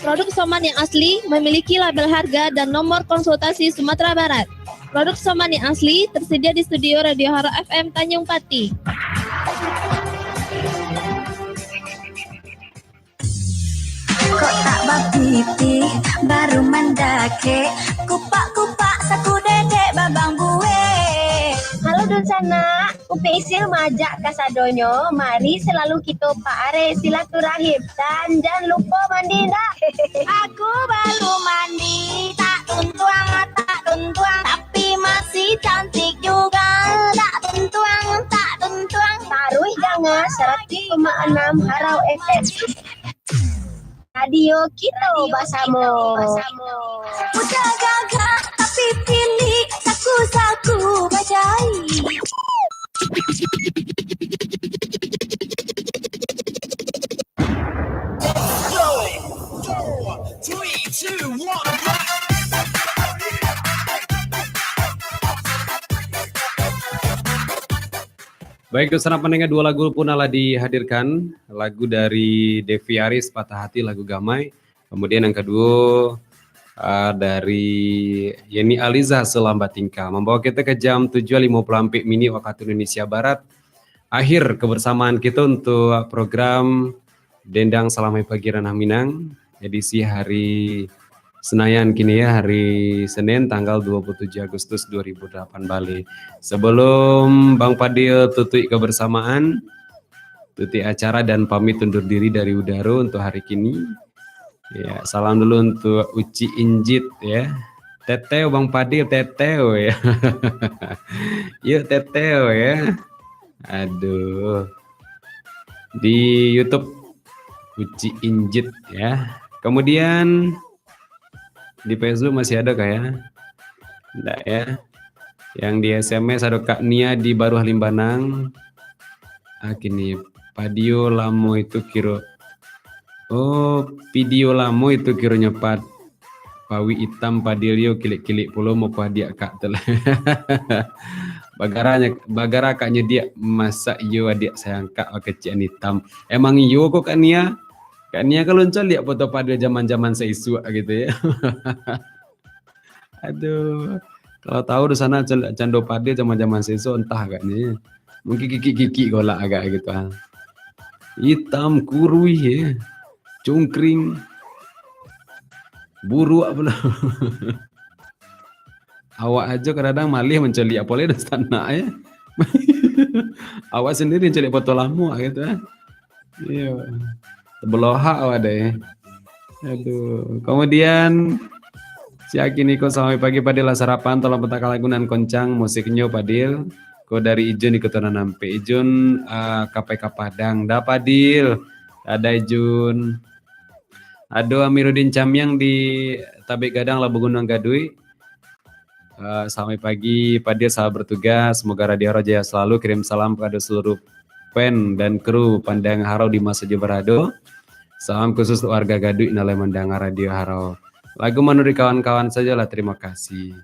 Produk Soman yang asli memiliki label harga dan nomor konsultasi Sumatera Barat. Produk Soman yang asli tersedia di studio Radio Haro F M Tanjung Pati. Kok tak bapitih, baru mandakek. Kupak-kupak saku dedek babang buek. Halo dunsanak, Upik Isil maajak kasadonyo, mari selalu kito paarek silaturahim. Dan jan lupo mandi ndak. Aku baru mandi, tak tuntuang, tak tuntuang, tapi masih cantik juga. Tak tuntuang, tak tuntuang. Taruih danga saratus koma anam Harau F M. Radio kito basamo. Udah gagah tapi pilih saku-saku bajai. Baik, dunsanak pandanga, dua lagu pun lah dihadirkan. Lagu dari Devi Aris, Patah Hati, lagu Gamai. Kemudian yang kedua, ah, dari Yeni Aliza, Selambat Tingkah. Mambawa kita ke jam tujuh lima puluh ampek minit waktu Indonesia Barat. Akhir kebersamaan kita untuk program Dendang Salamai Pagi Ranah Minang, edisi hari Senayan kini ya, hari Senin tanggal dua puluh tujuh Agustus dua ribu delapan balik. Sebelum Bang Fadil tutup kebersamaan, tutup acara dan pamit undur diri dari udara untuk hari kini. Ya, salam dulu untuk Uci Injit ya. Teteo Bang Fadil, teteo ya. Yuk teteo ya. Aduh. Di YouTube Uci Injit ya. Kemudian di Facebook masih ada kah ya? Ndak ya. Yang di S M S ada Kak Nia di Baruah Limbanang. Ah, kini Fadil lamo itu kiro. Oh, video lamo itu kironyo Pad. Pawi itam Fadil yo, kilik-kilik pulo muko adiak kak tu lah. Bagara nyo, bagara kak nyo diak, masak iyo adiak sayang kak bakecikan itam. Emang iyo ko Kak Nia? Kak Nia kan alun caliak foto Fadil jaman-jaman saisuak gitu ya. Aduh. Kalau tahu di sana can-, cando Fadil jaman-jaman saisuak entah agaknyo ya. Mungkin kikik-kikik kolak agak gitu ah. Itam kuruih ya. Cungkring. Buruak pulo. Awak ajo kadang-kadang malih mancaliak, apolai dunsanak ya. Awak sendiri mancaliak foto lamo gitu ya. Iyo. Tebelohak awak deh. Aduh. Kemudian, siang kini ko, selamat pagi Fadil lah sarapan, tolong putarkan lagu nan koncang, musiknyo Fadil. Ko dari Ijun di Kota Nan Ampek. Ijun, ah, kapai ka Padang. Dah Fadil. Ada Ijun. Ado Amiruddin Camiang di Tabek Gadang, Labuah Gunuang Gaduik. Eh, selamat pagi, Fadil, selamat bertugas. Semoga Radio Haro jaya selalu. Kirim salam kepada seluruh fan dan kru Pandang Harau di mano sajo berado. Salam khusus untuk warga Gaduik nan lai mandanga Radio Harau. Lagu manuruik kawan-kawan sajolah, terima kasih.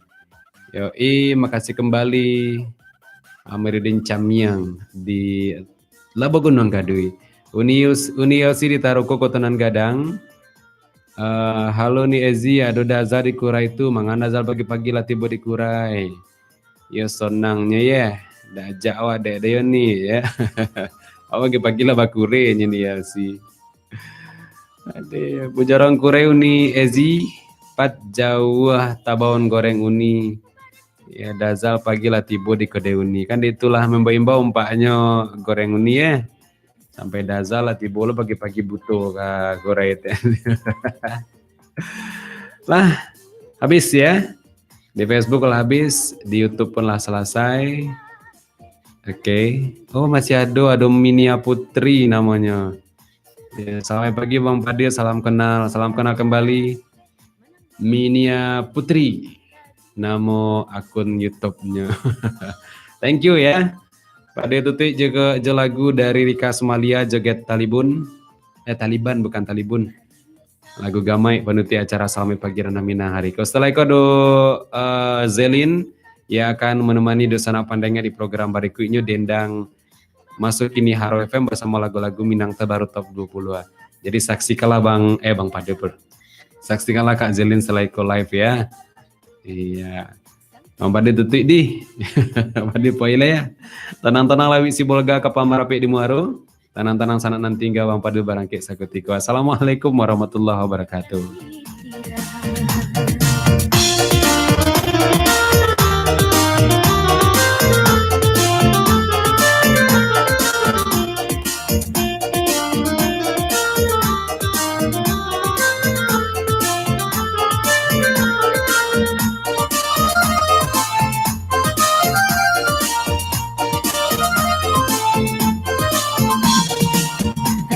Yoi, makasih kembali. Amiruddin Camiang di Labuah Gunuang Gaduik. Uni Yos-, Uni Yosi di Taroko, Kota Nan Gadang. Eh, halo ni Ezi, ado Dazal di Kurai tu. Manga Dazal pagi-pagi lah tibo di Kurai? Yo sonangnyo yeh. Dak ajak awak dek ado yo ni ya. Awak pagi-pagi lah bakurenyo ni Yosi. Aduh, bujorong Kurai Uni Ezi, pat jauah tabaun goreng Uni. Ya, Dazal pagi lah tibo di kedai Uni. Kan itulah maimbau-imbau umpaknyo goreng Uni ya. Sampai Dazal lah tibo lo pagi-pagi buto ka gorai teh. Lah, habis ya. Di Facebook lah habis, di YouTube pun lah selesai. Oke. Oh, masih ado, ado Minia Putri namonyo. Ya, selamat pagi Bang Fadil, salam kenal. Salam kenal kembali. Minia Putri, namo akun YouTube-nyo. Thank you ya. Pado tutuik jo, jo lagu dari Rika Sumalia, Joget Talibun. Eh, Taliban, bukan Talibun. Lagu Gamaik, panutuik acara Salamaik Pagi Ranah Minang hari ko. Setelah iko ado, eh, Zelin yang akan menemani dunsanak pandangar di program barikuiknyo, Dendang Maso Kini Haro F M bersama lagu-lagu Minang terbaru Top dua puluh ah. Jadi saksikanlah Bang, eh, Bang Pado pun. Saksikanlah Kak Zelin setelah iko live ya. Iya. Bang Pado tutuik di. Bang Pado pai lah ya. Tanang-tanang lawik Sibolga ka pamarapik di Muaro. Tanang-tanang sanak nan tingga, Bang Pado barangkek sakutiko. Assalamualaikum warahmatullahi wabarakatuh.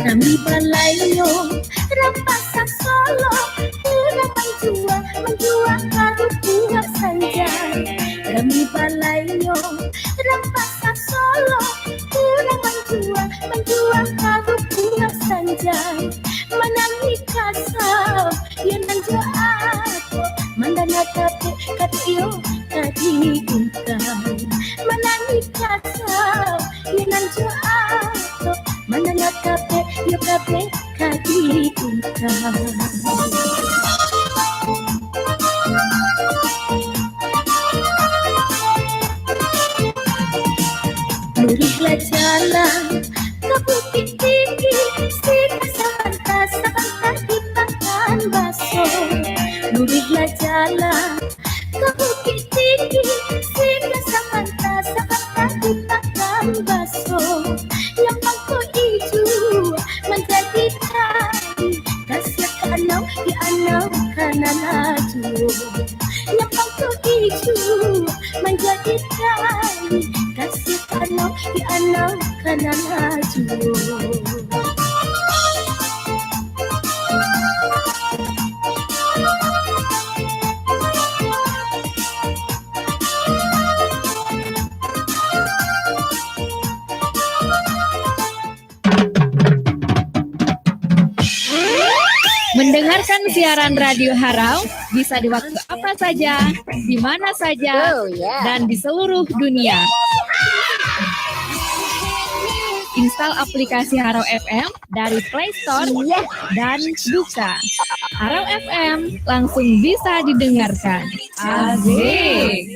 Rami balainyo, rampasan Solo, urang manjua, manjua karupuak sanja. Rami balainyo, rampasan Solo, urang manjua, manjua karupuak sanja. Manangih kasam, yo nan jo ato, mandanga kapek, kapek yo ka diungkap. Manangih kasam, yo nan jo ato, mandanga kapek, yo kapek ka diungkap. Luruihlah jalan ka Bukik Tinggi, singgah sabanta, sabanta di Pakan Baso. Luruihlah jalan ka Bukik Tinggi, singgah sabanta, sabanta di Pakan Baso. Nyampang ko ijo manjadi tai, kasiah ka anau, di anau ka nan lajuo. Nyampang ko ijo manjadi tai, kasiah ka anau, di anau ka nan lajuo. Mendengarkan siaran Radio Harau bisa di waktu apa saja, di mana saja, Oh, yeah. dan di seluruh dunia. Install aplikasi Harau F M dari Play Store Iya. dan buka Harau F M, langsung bisa didengarkan. Asik.